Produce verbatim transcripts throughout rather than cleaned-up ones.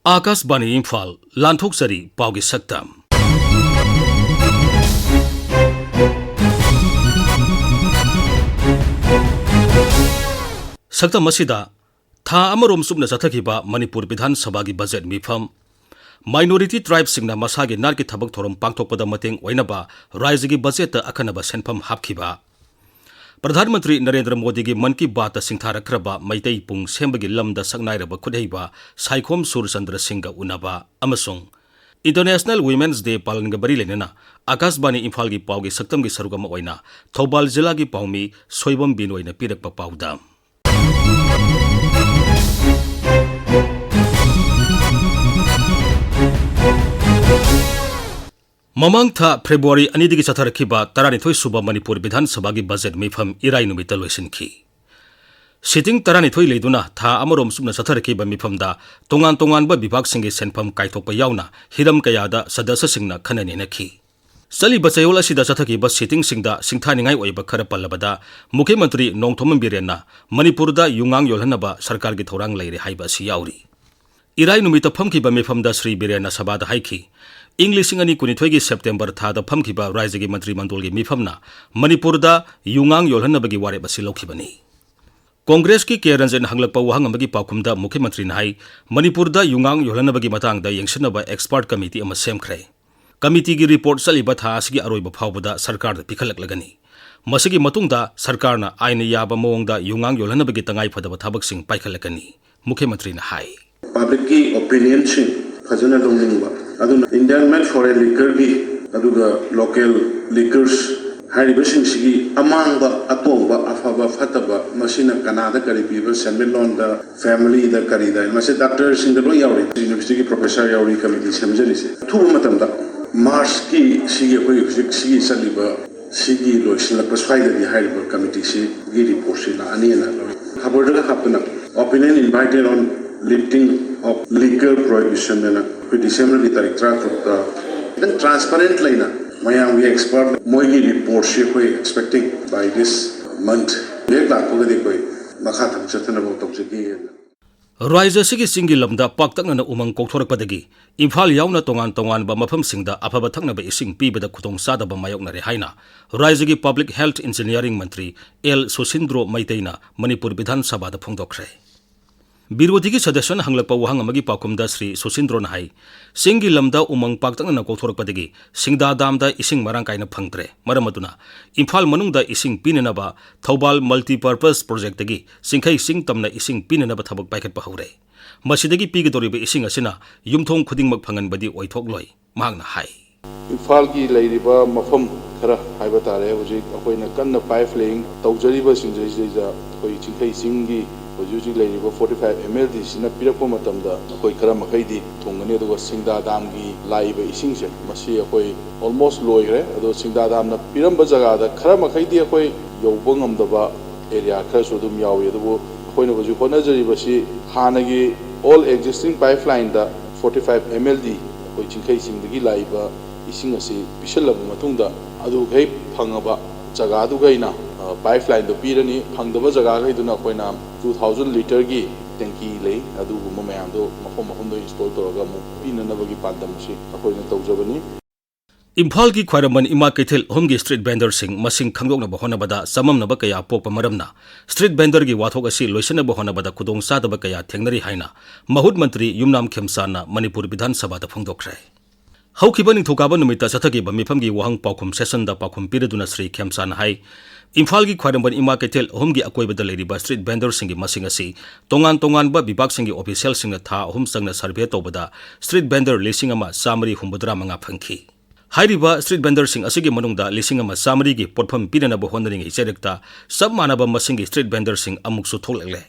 ꯑꯥꯀꯥꯁꯕꯥꯅꯤ ꯏꯝꯐꯥꯜ, ꯂꯥꯟꯊꯣꯛꯆꯔꯤ ꯄꯥꯎꯒꯤ ꯁꯛꯇꯝ꯫ ꯁꯛꯇꯝ ꯑꯁꯤꯗ ꯊꯥ ꯑꯃꯔꯣꯝ ꯆꯨꯞꯅ ꯆꯠꯊꯈꯤꯕ ꯃꯅꯤꯄꯨꯔ ꯕꯤꯙꯥꯟ ꯁꯚꯥꯒꯤ ꯕꯖꯦꯠ ꯃꯤꯐꯝ, minority tribeꯁꯤꯡꯅ ꯃꯁꯥꯒꯤ ꯅꯥꯠꯀꯤ ꯊꯕꯛ ꯊꯧꯔꯝ ꯄꯥꯡꯊꯣꯛꯄꯗ ꯃꯇꯦꯡ ꯑꯣꯏꯅꯕ ꯔꯥꯏꯖ꯭ꯌꯒꯤ ꯕꯖꯦꯠꯇ ꯑꯈꯟꯅꯕ ꯁꯦꯟꯐꯝ ꯍꯥꯞꯈꯤꯕ, ꯄ꯭ꯔꯙꯥꯟ ꯃꯟꯇ꯭ꯔꯤ ꯅꯔꯦꯟꯗ꯭ꯔ ꯃꯣꯗꯤꯒꯤ ꯃꯟ ꯀꯤ ꯕꯥꯠꯇ ꯁꯤꯡꯊꯥꯔꯛꯈ꯭ꯔꯕ ꯃꯩꯇꯩ ꯄꯨꯡ ꯁꯦꯝꯕꯒꯤ ꯂꯝꯗ ꯁꯛꯅꯥꯏꯔꯕ ꯈꯨꯠꯍꯩꯕ ꯁꯥꯏꯈꯣꯝ ꯁꯨꯔꯆꯟꯗ꯭ꯔ ꯁꯤꯡꯒ ꯎꯅꯕ ꯑꯃꯁꯨꯡ International Women's Day ꯄꯥꯂꯟꯒ ꯃꯔꯤ ꯂꯩꯅꯅ ꯑꯥꯀꯥꯁꯕꯥꯅꯤ ꯏꯝꯐꯥꯜꯒꯤ ꯄꯥꯎꯒꯤ ꯁꯛꯇꯝꯒꯤ ꯁꯔꯨꯛ ꯑꯃ ꯑꯣꯏꯅ ꯊꯧꯕꯥꯜ ꯖꯤꯂꯥꯒꯤ ꯄꯥꯎꯃꯤ ꯁꯣꯏꯕꯝ ꯕꯤꯅꯣꯏꯅ ꯄꯤꯔꯛꯄ ꯄꯥꯎꯗꯝ꯫ ꯃꯃꯥꯡ ꯊꯥ ꯐꯦꯕ꯭ꯔꯨꯋꯥꯔꯤ ꯑꯅꯤꯗꯒꯤ ꯆꯠꯊꯔꯛꯈꯤꯕ ꯇꯔꯥꯅꯤꯊꯣꯏ ꯁꯨꯕ ꯃꯅꯤꯄꯨꯔ ꯕꯤꯙꯥꯟ ꯁꯚꯥꯒꯤ ꯕꯖꯦꯠ ꯃꯤꯐꯝ ꯏꯔꯥꯏ ꯅꯨꯃꯤꯠꯇ ꯂꯣꯏꯁꯤꯟꯈꯤ꯫ ꯁꯤꯇꯤꯡ ꯇꯔꯥꯅꯤꯊꯣꯏ ꯂꯩꯗꯨꯅ ꯊꯥ ꯑꯃꯔꯣꯝ ꯆꯨꯞꯅ ꯆꯠꯊꯔꯛꯈꯤꯕ ꯃꯤꯐꯝꯗ ꯇꯣꯉꯥꯟ ꯇꯣꯉꯥꯟꯕ ꯕꯤꯚꯥꯒꯁꯤꯡꯒꯤ ꯁꯦꯟꯐꯝ ꯀꯥꯏꯊꯣꯛꯄ ꯌꯥꯎꯅ ꯍꯤꯔꯝ ꯀꯌꯥꯗ ꯁꯗꯁ꯭ꯌꯁꯤꯡꯅ ꯈꯟꯅ ꯅꯩꯅꯈꯤ꯫ ꯆꯠꯂꯤꯕ ꯆꯌꯣꯜ ꯑꯁꯤꯗ ꯆꯠꯊꯈꯤꯕ ꯁꯤꯇꯤꯡꯁꯤꯡꯗ ꯁꯤꯡꯊꯥꯅꯤꯡꯉꯥꯏ ꯑꯣꯏꯕ ꯈꯔ ꯄꯜꯂꯕꯗ, ꯃꯨꯈ꯭ꯌ ꯃꯟꯇ꯭ꯔꯤ ꯅꯣꯡꯊꯣꯝꯕꯝ ꯕꯤꯔꯦꯟꯅ ꯃꯅꯤꯄꯨꯔꯗ ꯌꯨꯉꯥꯡ ꯌꯣꯜꯍꯟꯅꯕ ꯁꯔꯀꯥꯔꯒꯤ ꯊꯧꯔꯥꯡ ꯂꯩꯔꯦ ꯍꯥꯏꯕ ꯑꯁꯤ ꯌꯥꯎꯔꯤ꯫ ꯏꯔꯥꯏ ꯅꯨꯃꯤꯠꯇ ꯐꯝꯈꯤꯕ ꯃꯤꯐꯝꯗ ꯁ꯭ꯔꯤ ꯕꯤꯔꯦꯟꯅ ꯁꯚꯥꯗ ꯍꯥꯏꯈꯤ, ꯏꯪ ꯂꯤꯁꯤꯡ ꯑꯅꯤ ꯀꯨꯟꯅꯤꯊꯣꯏꯒꯤ ꯁꯦꯞꯇꯦꯝꯕꯔ ꯊꯥꯗ ꯐꯝꯈꯤꯕ ꯔꯥꯖ꯭ꯌꯒꯤ ꯃꯟꯇ꯭ꯔꯤ ꯃꯟꯗꯣꯜꯒꯤ ꯃꯤꯐꯝꯅ ꯃꯅꯤꯄꯨꯔꯗ ꯌꯨꯉꯥꯡ ꯌꯣꯜꯍꯟꯅꯕꯒꯤ ꯋꯥꯔꯦꯞ ꯑꯁꯤ ꯂꯧꯈꯤꯕꯅꯤ꯫ ꯀꯣꯡꯒ꯭ꯔꯦꯁꯀꯤ ꯀꯦ ꯔꯟꯖꯟ ꯍꯪꯂꯛꯄ ꯋꯥꯍꯪ ꯑꯃꯒꯤ ꯄꯥꯎꯈꯨꯝꯗ ꯃꯨꯈ꯭ꯌ ꯃꯟꯇ꯭ꯔꯤꯅ ꯍꯥꯏ, ꯃꯅꯤꯄꯨꯔꯗ ꯌꯨꯉꯥꯡ ꯌꯣꯜꯍꯟꯅꯕꯒꯤ ꯃꯇꯥꯡꯗ ꯌꯦꯡꯁꯤꯟꯅꯕ expert committee ꯑꯃ ꯁꯦꯝꯈ꯭ꯔꯦ꯫ Committeeꯒꯤ report ꯆꯠꯂꯤꯕ ꯊꯥ ꯑꯁꯤꯒꯤ ꯑꯔꯣꯏꯕ ꯐꯥꯎꯕꯗ ꯁꯔꯀꯥꯔꯗ ꯄꯤꯈꯠꯂꯛꯂꯒꯅꯤ꯫ ꯃꯁꯤꯒꯤ ꯃꯇꯨꯡꯗ ꯁꯔꯀꯥꯔꯅ ꯑꯥꯏꯟꯅ ꯌꯥꯕ ꯃꯑꯣꯡꯗ ꯌꯨꯉꯥꯡ ꯌꯣꯜꯍꯟꯅꯕꯒꯤ ꯇꯉꯥꯏ ꯐꯗꯕ ꯊꯕꯛꯁꯤꯡ ꯄꯥꯏꯈꯠꯂꯛꯀꯅꯤ, ꯃꯨꯈ꯭ꯌ ꯃꯟꯇ꯭ꯔꯤꯅ ꯍꯥꯏ꯫ Publicꯀꯤ opinionꯁꯤꯡ ꯐꯖꯅ ꯂꯧꯅꯤꯡꯕ, ꯑꯗꯨꯅ Indian made foreign liquorꯒꯤ, ꯑꯗꯨꯒ local liquors ꯍꯥꯏꯔꯤꯕꯁꯤꯡꯁꯤꯒꯤ ꯑꯃꯥꯡꯕ, ꯑꯇꯣꯡꯕ, ꯑꯐꯕ, ꯐꯠꯇꯕ, ꯃꯁꯤꯅ ꯀꯅꯥꯗ ꯀꯔꯤ ꯄꯤꯕ, ꯁꯦꯟꯃꯤꯠꯂꯣꯟꯗ, familyꯗ, ꯀꯔꯤꯗ, ꯃꯁꯤ doctorꯁꯤꯡꯗ ꯂꯣꯏ ꯌꯥꯎꯔꯤ, universityꯒꯤ professor ꯌꯥꯎꯔꯤ, committee ꯁꯦꯝꯖꯔꯤꯁꯦ꯫ ꯑꯊꯨꯕ ꯃꯇꯝꯗ Marchꯀꯤ ꯁꯤꯒꯤ ꯑꯩꯈꯣꯏ ꯍꯧꯖꯤꯛ ꯁꯤꯒꯤ ꯆꯠꯂꯤꯕ ꯁꯤꯒꯤ ꯂꯣꯏꯁꯤꯜꯂꯛꯄ ꯁ꯭ꯋꯥꯏꯗꯗꯤ ꯍꯥꯏꯔꯤꯕ committeeꯁꯤꯒꯤ reportꯁꯤ ꯂꯥꯛꯑꯅꯤꯅ ꯂꯧꯏ꯫ ꯈꯕꯔꯗꯒ ꯍꯥꯞꯇꯅ opinion invited on lifting of liquor prohibition ꯑꯅ ꯑꯩꯈꯣꯏ ꯗꯤꯁꯦꯝꯕꯔꯒꯤ ꯇꯥꯔꯤꯛ ꯇꯔꯥꯇꯔꯨꯛꯇ ꯈꯤꯇꯪ transparent ꯂꯩꯅ ꯃꯌꯥꯝꯒꯤ expert ꯃꯣꯏꯒꯤ reportꯁꯤ ꯑꯩꯈꯣꯏ expecting by this month ꯍꯦꯛ ꯂꯥꯛꯄꯒꯗꯤ ꯑꯩꯈꯣꯏ ꯃꯈꯥ ꯊꯕꯛ ꯆꯠꯊꯅꯕ ꯇꯧꯖꯒꯦꯅ꯫ ꯔꯥꯖ꯭ꯌ ꯑꯁꯤꯒꯤ ꯆꯤꯡꯒꯤ ꯂꯝꯗ ꯄꯥꯛꯇꯛꯅꯅ ꯎꯃꯪ ꯀꯣꯛꯊꯣꯔꯛꯄꯗꯒꯤ ꯏꯝꯐꯥꯜ ꯌꯥꯎꯅ ꯇꯣꯉꯥꯟ ꯇꯣꯉꯥꯟꯕ ꯃꯐꯝꯁꯤꯡꯗ ꯑꯐꯕ ꯊꯛꯅꯕ ꯏꯁꯤꯡ ꯄꯤꯕꯗ ꯈꯨꯗꯣꯡꯆꯥꯗꯕ ꯃꯥꯌꯣꯛꯅꯔꯦ ꯍꯥꯏꯅ ꯔꯥꯖ꯭ꯌꯒꯤ Public Health Engineering ꯃꯟꯇ꯭ꯔꯤ ꯑꯦꯜ ꯁꯨꯁꯤꯟꯗ꯭ꯔꯣ ꯃꯩꯇꯩꯅ ꯃꯅꯤꯄꯨꯔ ꯕꯤꯙꯥꯟ ꯁꯚꯥꯗ ꯐꯣꯡꯗꯣꯛꯈ꯭ꯔꯦ꯫ ꯕꯤꯔꯣꯙꯤꯒꯤ ꯁꯗꯁ꯭ꯌꯅ ꯍꯪꯂꯛꯄ ꯋꯥꯍꯪ ꯑꯃꯒꯤ ꯄꯥꯎꯈꯨꯝꯗ ꯁ꯭ꯔꯤ ꯁꯨꯁꯤꯟꯗ꯭ꯔꯣꯅ ꯍꯥꯏ, ꯆꯤꯡꯒꯤ ꯂꯝꯗ ꯎꯃꯪ ꯄꯥꯛꯇꯛꯅꯅ ꯀꯣꯛꯊꯣꯔꯛꯄꯗꯒꯤ ꯁꯤꯡꯗꯥ ꯗꯥꯝꯗ ꯏꯁꯤꯡ ꯃꯔꯥꯡ ꯀꯥꯏꯅ ꯐꯪꯗ꯭ꯔꯦ꯫ ꯃꯔꯝ ꯑꯗꯨꯅ ꯏꯝꯐꯥꯜ ꯃꯅꯨꯡꯗ ꯏꯁꯤꯡ ꯄꯤꯅꯅꯕ ꯊꯧꯕꯥꯜ Multipurpose Projectꯇꯒꯤ ꯆꯤꯡꯈꯩ ꯆꯤꯡ ꯇꯝꯅ ꯏꯁꯤꯡ ꯄꯤꯅꯅꯕ ꯊꯕꯛ ꯄꯥꯏꯈꯠꯄ ꯍꯧꯔꯦ꯫ ꯃꯁꯤꯗꯒꯤ ꯄꯤꯒꯗꯧꯔꯤꯕ ꯏꯁꯤꯡ ꯑꯁꯤꯅ ꯌꯨꯝꯊꯣꯡ ꯈꯨꯗꯤꯡꯃꯛ ꯐꯪꯍꯟꯕꯗꯤ ꯑꯣꯏꯊꯣꯛꯂꯣꯏ꯫ ꯃꯍꯥꯛꯅ ꯍꯥꯏ꯫ ꯏꯝꯐꯥꯜꯒꯤ ꯂꯩꯔꯤꯕ ꯃꯐꯝ ꯈꯔ ꯍꯥꯏꯕ ꯇꯥꯔꯦ, ꯍꯧꯖꯤꯛ ꯑꯩꯈꯣꯏꯅ ꯀꯟꯅ pipe laying ꯇꯧꯖꯔꯤꯕꯁꯤꯡꯁꯤꯗꯩꯁꯤꯗꯩꯗ ꯑꯩꯈꯣꯏ ꯆꯤꯡꯈꯩ ꯆꯤꯡꯒꯤ ꯍꯧꯖꯤꯛ ꯍꯧꯖꯤꯛ ꯂꯩꯔꯤꯕ forty five M L Dꯁꯤꯅ ꯄꯤꯔꯛꯄ ꯃꯇꯝꯗ ꯑꯩꯈꯣꯏ ꯈꯔ ꯃꯈꯩꯗꯤ ꯊꯨꯡꯒꯅꯤ, ꯑꯗꯨꯒ ꯁꯤꯡꯗꯥ ꯗꯥꯝꯒꯤ ꯂꯥꯛꯏꯕ ꯏꯁꯤꯡꯁꯦ ꯃꯁꯤ ꯑꯩꯈꯣꯏ almost ꯂꯣꯏꯈ꯭ꯔꯦ꯫ ꯑꯗꯣ ꯁꯤꯡꯗꯥ ꯗꯥꯝꯅ ꯄꯤꯔꯝꯕ ꯖꯒꯥꯗ ꯈꯔ ꯃꯈꯩꯗꯤ ꯑꯩꯈꯣꯏ ꯌꯧꯕ ꯉꯝꯗꯕ area ꯈꯔꯁꯨ ꯑꯗꯨꯝ ꯌꯥꯎꯏ꯫ ꯑꯗꯨꯕꯨ ꯑꯩꯈꯣꯏꯅ ꯍꯧꯖꯤꯛ ꯍꯣꯠꯅꯖꯔꯤꯕꯁꯤ ꯍꯥꯟꯅꯒꯤ all existing pipelineꯗ forty five M L D ꯑꯩꯈꯣꯏ ꯆꯤꯡꯈꯩꯁꯤꯡꯗꯒꯤ ꯂꯥꯛꯏꯕ ꯏꯁꯤꯡ ꯑꯁꯤ ꯄꯤꯁꯤꯜꯂꯕ ꯃꯇꯨꯡꯗ ꯑꯗꯨꯈꯩ ꯐꯪꯉꯕ ꯖꯒꯥꯗꯨꯈꯩꯅ, ꯑ, pipelineꯗꯣ ꯄꯤꯔꯅꯤ꯫ ꯐꯪꯗꯕ ꯖꯒꯥꯈꯩꯗꯨꯅ ꯑꯩꯈꯣꯏꯅ two thousand literꯒꯤ tanky ꯂꯩ, ꯑꯗꯨꯒꯨꯝꯕ ꯃꯌꯥꯝꯗꯣ ꯃꯐꯝ ꯃꯐꯝꯗ install ꯇꯧꯔꯒ ꯑꯃꯨꯛ ꯄꯤꯅꯅꯕꯒꯤ ꯄꯥꯟꯗꯝ ꯑꯁꯤ ꯑꯩꯈꯣꯏꯅ ꯇꯧꯖꯕꯅꯤ꯫ ꯏꯝꯐꯥꯜꯒꯤ ꯈ꯭ꯋꯥꯏꯔꯝꯕꯟ ꯏꯃꯥ ꯀꯩꯊꯦꯜ ꯑꯍꯨꯝꯒꯤ street vendorꯁꯤꯡ ꯃꯁꯤꯡ ꯈꯪꯗꯣꯛꯅꯕ ꯍꯣꯠꯅꯕꯗ ꯆꯃꯝꯅꯕ ꯀꯌꯥ ꯄꯣꯛꯄ ꯃꯔꯝꯅ street vendorꯒꯤ ꯋꯥꯊꯣꯛ ꯑꯁꯤ ꯂꯣꯏꯁꯤꯟꯅꯕ ꯍꯣꯠꯅꯕꯗ ꯈꯨꯗꯣꯡꯆꯥꯗꯕ ꯀꯌꯥ ꯊꯦꯡꯅꯔꯤ ꯍꯥꯏꯅ ꯃꯍꯨꯠ ꯃꯟꯇ꯭ꯔꯤ ꯌꯨꯝꯅꯥꯝ ꯈꯦꯝꯆꯥꯟꯅ ꯃꯅꯤꯄꯨꯔ ꯕꯤꯙꯥꯟ ꯁꯚꯥꯗ ꯐꯣꯡꯗꯣꯛꯈ꯭ꯔꯦ꯫ ꯍꯧꯈꯤꯕ ꯅꯤꯡꯊꯧꯀꯥꯕ ꯅꯨꯃꯤꯠꯇ ꯆꯠꯊꯈꯤꯕ ꯃꯤꯐꯝꯒꯤ ꯋꯥꯍꯪ ꯄꯥꯎꯈꯨꯝ sessionꯗ ꯄꯥꯎꯈꯨꯝ ꯄꯤꯔꯗꯨꯅ ꯁ꯭ꯔꯤ ꯈꯦꯝꯆꯥꯟꯅ ꯍꯥꯏ, ꯏꯝꯐꯥꯜꯒꯤ ꯈ꯭ꯋꯥꯏꯔꯝꯕꯟ ꯏꯃꯥ ꯀꯩꯊꯦꯜ ꯑꯍꯨꯝꯒꯤ ꯑꯀꯣꯏꯕꯗ ꯂꯩꯔꯤꯕ street vendorꯁꯤꯡꯒꯤ ꯃꯁꯤꯡ ꯑꯁꯤ ꯇꯣꯉꯥꯟ ꯇꯣꯉꯥꯟꯕ ꯕꯤꯚꯥꯒꯁꯤꯡꯒꯤ officialꯁꯤꯡꯅ ꯊꯥ ꯑꯍꯨꯝ ꯆꯪꯅ survey ꯇꯧꯕꯗ street vendor ꯂꯤꯁꯤꯡ ꯑꯃ ꯆꯥꯃꯔꯤ ꯍꯨꯝꯐꯨꯇꯔꯥ ꯃꯉꯥ ꯐꯪꯈꯤ꯫ ꯍꯥꯏꯔꯤꯕ street vendorꯁꯤꯡ ꯑꯁꯤꯒꯤ ꯃꯅꯨꯡꯗ ꯂꯤꯁꯤꯡ ꯑꯃ ꯆꯥꯃꯔꯤꯒꯤ ꯄꯣꯠꯐꯝ ꯄꯤꯅꯅꯕ ꯍꯣꯠꯅꯔꯤꯉꯩ ꯆꯩꯔꯛꯇ ꯆꯞ ꯃꯥꯟꯅꯕ ꯃꯁꯤꯡꯒꯤ street vendorꯁꯤꯡ ꯑꯃꯨꯛꯁꯨ ꯊꯣꯛꯂꯛꯂꯦ꯫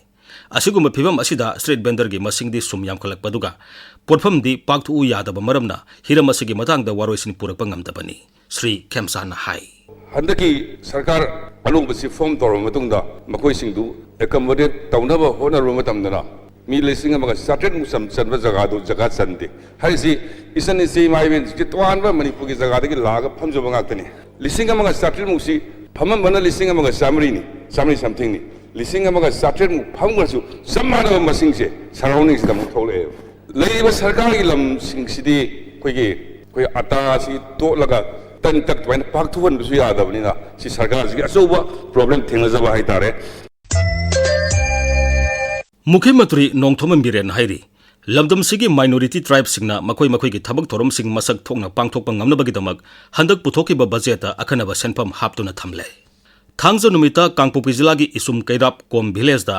ꯑꯁꯤꯒꯨꯝꯕ ꯐꯤꯚꯝ ꯑꯁꯤꯗ street vendorꯒꯤ ꯃꯁꯤꯡꯗꯤ ꯁꯨꯝ ꯌꯥꯝꯈꯠꯂꯛꯄꯗꯨꯒ ꯄꯣꯠꯐꯝꯗꯤ ꯄꯥꯛꯊꯣꯛꯎ ꯌꯥꯗꯕ ꯃꯔꯝꯅ ꯍꯤꯔꯝ ꯑꯁꯤꯒꯤ ꯃꯇꯥꯡꯗ ꯋꯥꯔꯣꯏꯁꯤꯟ ꯄꯨꯔꯛꯄ ꯉꯝꯗꯕꯅꯤ꯫ ꯁ꯭ꯔꯤ ꯈꯦꯝꯆꯥꯟꯅ ꯍꯥꯏ꯫ ꯍꯟꯗꯛꯀꯤ ꯁꯔꯀꯥꯔ ꯑꯅꯧꯕꯁꯤ form ꯇꯧꯔꯕ ꯃꯇꯨꯡꯗ ꯃꯈꯣꯏꯁꯤꯡꯗꯨ accommodate ꯇꯧꯅꯕ ꯍꯣꯠꯅꯔꯨꯕ ꯃꯇꯝꯗꯅ ꯃꯤ ꯂꯤꯁꯤꯡ ꯑꯃꯒ ꯆꯥꯇ꯭ꯔꯦꯠꯃꯨꯛ ꯆꯟ-, ꯆꯟꯕ ꯖꯒꯥꯗꯨ ꯖꯒꯥ ꯆꯟꯗꯦ꯫ ꯍꯥꯏꯔꯤꯁꯤ ꯏꯆꯟ ꯏꯆꯦ ꯏꯃꯥ ꯏꯕꯦꯟꯁꯤꯡꯁꯤ ꯇꯣꯉꯥꯟꯕ ꯃꯅꯤꯄꯨꯔꯒꯤ ꯖꯒꯥꯗꯒꯤ ꯂꯥꯛꯑꯒ ꯐꯝꯖꯕ ꯉꯥꯛꯇꯅꯤ꯫ ꯂꯤꯁꯤꯡ ꯑꯃꯒ ꯆꯥꯇ꯭ꯔꯦꯠꯃꯨꯛꯁꯤ ꯐꯝꯃꯝꯕꯅ ꯂꯤꯁꯤꯡ ꯑꯃꯒ ꯆꯥꯃꯔꯤꯅꯤ, ꯆꯥꯃꯔꯤ somethingꯅꯤ꯫ ꯂꯤꯁꯤꯡ ꯑꯃꯒ ꯆꯥꯇ꯭ꯔꯦꯠꯃꯨꯛ ꯐꯪꯈ꯭ꯔꯁꯨ ꯆꯞ ꯃꯥꯟꯅꯕ ꯃꯁꯤꯡꯁꯦ ꯁꯔꯥꯎꯟꯗꯤꯡꯁꯤꯗ ꯑꯃꯨꯛ ꯊꯣꯛꯂꯛꯑꯦꯕ꯫ ꯂꯩꯔꯤꯕ ꯁꯔꯀꯥꯔꯒꯤ ꯂꯝꯁꯤꯡꯁꯤꯗꯤ ꯑꯩꯈꯣꯏꯒꯤ, ꯑꯩꯈꯣꯏ ꯑꯇꯥꯁꯤ ꯇꯣꯠꯂꯒ ꯇꯟ ꯇꯛ ꯑꯗꯨꯃꯥꯏꯅ ꯄꯥꯛꯊꯣꯛꯍꯟꯕꯁꯨ ꯌꯥꯗꯕꯅꯤꯅ, ꯁꯤ ꯁꯔꯀꯥꯔꯁꯤꯒꯤ ꯑꯆꯧꯕ ꯄ꯭ꯔꯣꯕ꯭ꯂꯦꯝ ꯊꯦꯡꯅꯖꯕ ꯍꯥꯏꯇꯥꯔꯦ꯫ ꯃꯨꯈ꯭ꯌ ꯃꯟꯇ꯭ꯔꯤ ꯅꯣꯡꯊꯣꯝꯕꯝ ꯕꯤꯔꯦꯟ ꯍꯥꯏꯔꯤ, ꯂꯝꯗꯝꯁꯤꯒꯤ ꯃꯥꯏꯅꯣꯔꯤꯇꯤ ꯇ꯭ꯔꯥꯏꯕꯁꯤꯡꯅ ꯃꯈꯣꯏ ꯃꯈꯣꯏꯒꯤ ꯊꯕꯛ ꯊꯧꯔꯝꯁꯤꯡ ꯃꯁꯛ ꯊꯣꯛꯅ ꯄꯥꯡꯊꯣꯛꯄ ꯉꯝꯅꯕꯒꯤꯗꯃꯛ ꯍꯟꯗꯛ ꯄꯨꯊꯣꯛꯈꯤꯕ ꯕꯖꯦꯠꯇ ꯑꯀꯟꯅꯕ ꯁꯦꯟꯐꯝ ꯍꯥꯞꯇꯨꯅ ꯊꯝꯂꯦ꯫ ꯊꯥꯡꯖ ꯅꯨꯃꯤꯠꯇ ꯀꯥꯡꯄꯣꯛꯄꯤ ꯖꯤꯂꯥꯒꯤ ꯏꯁꯨꯝ ꯀꯩꯔꯥꯞ ꯀꯣꯝ ꯚꯤꯂꯦꯖꯇ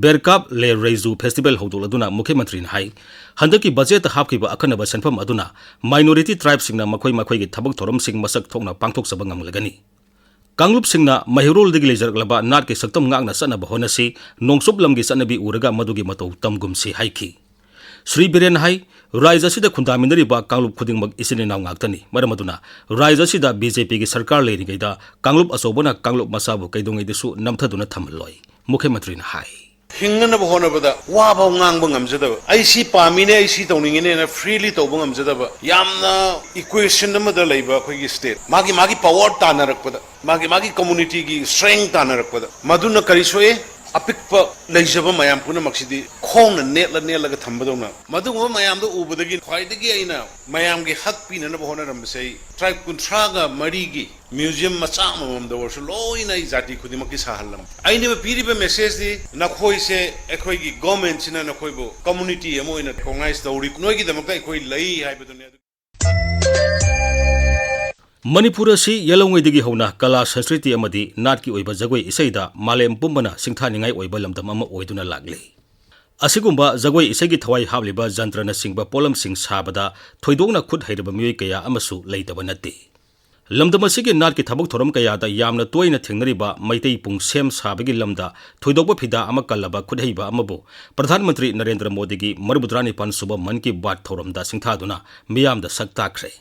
ꯕꯦꯔꯀꯥꯞ ꯂꯦ ꯔꯩꯖꯨ ꯐꯦꯁꯇꯤꯚꯦꯜ ꯍꯧꯗꯣꯛꯂꯗꯨꯅ ꯃꯨꯈ꯭ꯌ ꯃꯟꯇ꯭ꯔꯤꯅ ꯍꯥꯏ, ꯍꯟꯗꯛꯀꯤ ꯕꯖꯦꯠꯇ ꯍꯥꯞꯈꯤꯕ ꯑꯀꯟꯅꯕ ꯁꯦꯟꯐꯝ ꯑꯗꯨꯅ ꯃꯥꯏꯅꯣꯔꯤꯇꯤ ꯇ꯭ꯔꯥꯏꯕꯁꯤꯡꯅ ꯃꯈꯣꯏ ꯃꯈꯣꯏꯒꯤ ꯊꯕꯛ ꯊꯧꯔꯝꯁꯤꯡ ꯃꯁꯛ ꯊꯣꯛꯅ ꯄꯥꯡꯊꯣꯛꯆꯕ ꯉꯝꯂꯒꯅꯤ꯫ ꯀꯥꯡꯂꯨꯞꯁꯤꯡꯅ ꯃꯩꯍꯧꯔꯣꯜꯗꯒꯤ ꯂꯩꯖꯔꯛꯂꯕ ꯅꯥꯠꯀꯤ ꯁꯛꯇꯝ ꯉꯥꯛꯅ ꯆꯠꯅꯕ ꯍꯣꯠꯅꯁꯤ, ꯅꯣꯡꯆꯨꯞ ꯂꯝꯒꯤ ꯆꯠꯅꯕꯤ ꯎꯔꯒ ꯃꯗꯨꯒꯤ ꯃꯇꯧ ꯇꯝꯒꯨꯝꯁꯤ ꯍꯥꯏꯈꯤ꯫ ꯁ꯭ꯔꯤ ꯕꯤꯔꯦꯟ ꯍꯥꯏ, ꯔꯥꯏꯖ ꯑꯁꯤꯗ ꯈꯨꯟꯗꯥꯃꯤꯟꯅꯔꯤꯕ ꯀꯥꯡꯂꯨꯞ ꯈꯨꯗꯤꯡꯃꯛ ꯏꯆꯤꯟ ꯏꯅꯥꯎ ꯉꯥꯛꯇꯅꯤ꯫ ꯃꯔꯝ ꯑꯗꯨꯅ ꯔꯥꯏꯖ ꯑꯁꯤꯗ ꯕꯤ ꯖꯦ ꯄꯤꯒꯤ ꯁꯔꯀꯥꯔ ꯂꯩꯔꯤꯉꯩꯗ ꯀꯥꯡꯂꯨꯞ ꯑꯆꯧꯕꯅ ꯀꯥꯡꯂꯨꯞ ꯃꯆꯥꯕꯨ ꯀꯩꯗꯧꯉꯩꯗꯁꯨ ꯅꯝꯊꯗꯨꯅ ꯊꯝꯍꯜꯂꯣꯏ, ꯃꯨꯈ꯭ꯌ ꯃꯟꯇ꯭ꯔꯤꯅ ꯍꯥꯏ꯫ ꯍꯤꯡꯅꯅꯕ ꯍꯣꯠꯅꯕꯗ ꯋꯥꯐꯥꯎ ꯉꯥꯡꯕ ꯉꯝꯖꯗꯕ, ꯑꯩ ꯁꯤ ꯄꯥꯝꯃꯤꯅꯦ, ꯑꯩ ꯁꯤ ꯇꯧꯅꯤꯡꯉꯤꯅꯦꯅ freely ꯇꯧꯕ ꯉꯝꯖꯗꯕ, ꯌꯥꯝꯅ equation ꯑꯃꯗ ꯂꯩꯕ ꯑꯩꯈꯣꯏꯒꯤ state, ꯃꯥꯒꯤ ꯃꯥꯒꯤ power ꯇꯥꯟꯅꯔꯛꯄꯗ, ꯃꯥꯒꯤ ꯃꯥꯒꯤ communityꯒꯤ strength ꯇꯥꯟꯅꯔꯛꯄꯗ, ꯃꯗꯨꯅ ꯀꯔꯤ ꯁꯣꯛꯑꯦ? ꯑꯄꯤꯛꯄ ꯂꯩꯖꯕ ꯃꯌꯥꯝ ꯄꯨꯝꯅꯃꯛꯁꯤꯗꯤ ꯈꯣꯡꯅ ꯅꯦꯠꯂ ꯅꯦꯠꯂꯒ ꯊꯝꯕꯗꯧꯅ, ꯃꯗꯨꯒꯨꯝꯕ ꯃꯌꯥꯝꯗꯣ ꯎꯕꯗꯒꯤ ꯈ꯭ꯋꯥꯏꯗꯒꯤ ꯑꯩꯅ ꯃꯌꯥꯝꯒꯤ ꯍꯛ ꯄꯤꯅꯅꯕ ꯍꯣꯠꯅꯔꯝꯕꯁꯦ ꯑꯩ tribe ꯀꯨꯟꯊ꯭ꯔꯥꯒ ꯃꯔꯤꯒꯤ museum ꯃꯆꯥ ꯑꯃꯃꯝꯗ ꯑꯣꯏꯔꯁꯨ ꯂꯣꯏꯅ ꯑꯩ ꯖꯥꯇꯤ ꯈꯨꯗꯤꯡꯃꯛꯀꯤ ꯁꯥꯍꯜꯂꯝꯃꯤ꯫ ꯑꯩꯅ ꯄꯤꯔꯤꯕ messageꯗꯤ ꯅꯈꯣꯏꯁꯦ ꯑꯩꯈꯣꯏꯒꯤ governmentꯁꯤꯅ ꯅꯈꯣꯏꯕꯨ community ꯑꯃ ꯑꯣꯏꯅ recognize ꯇꯧꯔꯤ, ꯅꯣꯏꯒꯤꯗꯃꯛꯇ ꯑꯩꯈꯣꯏ ꯂꯩ ꯍꯥꯏꯕꯗꯨꯅꯤ꯫ ꯃꯅꯤꯄꯨꯔ ꯑꯁꯤ ꯌꯦꯜꯍꯧꯉꯩꯗꯒꯤ ꯍꯧꯅ ꯀꯂꯥ, ꯁꯪꯁꯀ꯭ꯔꯤꯇꯤ ꯑꯃꯗꯤ ꯅꯥꯠꯀꯤ ꯑꯣꯏꯕ ꯖꯒꯣꯏ ꯏꯁꯩꯗ ꯃꯥꯂꯦꯝ ꯄꯨꯝꯕꯅ ꯁꯤꯡꯊꯥꯅꯤꯡꯉꯥꯏ ꯑꯣꯏꯕ ꯂꯝꯗꯝ ꯑꯃ ꯑꯣꯏꯗꯨꯅ ꯂꯥꯛꯂꯤ꯫ ꯑꯁꯤꯒꯨꯝꯕ ꯖꯒꯣꯏ ꯏꯁꯩꯒꯤ ꯊꯋꯥꯏ ꯍꯥꯞꯂꯤꯕ ꯖꯟꯇ꯭ꯔꯅꯆꯤꯡꯕ ꯄꯣꯠꯂꯝꯁꯤꯡ ꯁꯥꯕꯗ ꯊꯣꯏꯗꯣꯛꯅ ꯈꯨꯠ ꯍꯩꯔꯕ ꯃꯤꯑꯣꯏ ꯀꯌꯥ ꯑꯃꯁꯨ ꯂꯩꯇꯕ ꯅꯠꯇꯦ꯫ ꯂꯝꯗꯝ ꯑꯁꯤꯒꯤ ꯅꯥꯠꯀꯤ ꯊꯕꯛ ꯊꯧꯔꯝ ꯀꯌꯥꯗ ꯌꯥꯝꯅ ꯇꯣꯏꯅ ꯊꯦꯡꯅꯔꯤꯕ ꯃꯩꯇꯩ ꯄꯨꯡ ꯁꯦꯝ ꯁꯥꯕꯒꯤ ꯂꯝꯗ ꯊꯣꯏꯗꯣꯛꯄ ꯐꯤꯗꯥ ꯑꯃ ꯀꯜꯂꯕ ꯈꯨꯠꯍꯩꯕ ꯑꯃꯕꯨ ꯄ꯭ꯔꯙꯥꯟ ꯃꯟꯇ꯭ꯔꯤ ꯅꯔꯦꯟꯗ꯭ꯔ ꯃꯣꯗꯤꯒꯤ ꯃꯔꯤꯐꯨꯇꯔꯥꯅꯤꯄꯥꯟ ꯁꯨꯕ ꯃꯟ ꯀꯤ ꯕꯥꯠ ꯊꯧꯔꯝꯗ ꯁꯤꯡꯊꯥꯗꯨꯅ ꯃꯤꯌꯥꯝꯗ ꯁꯛ ꯇꯥꯛꯈ꯭ꯔꯦ꯫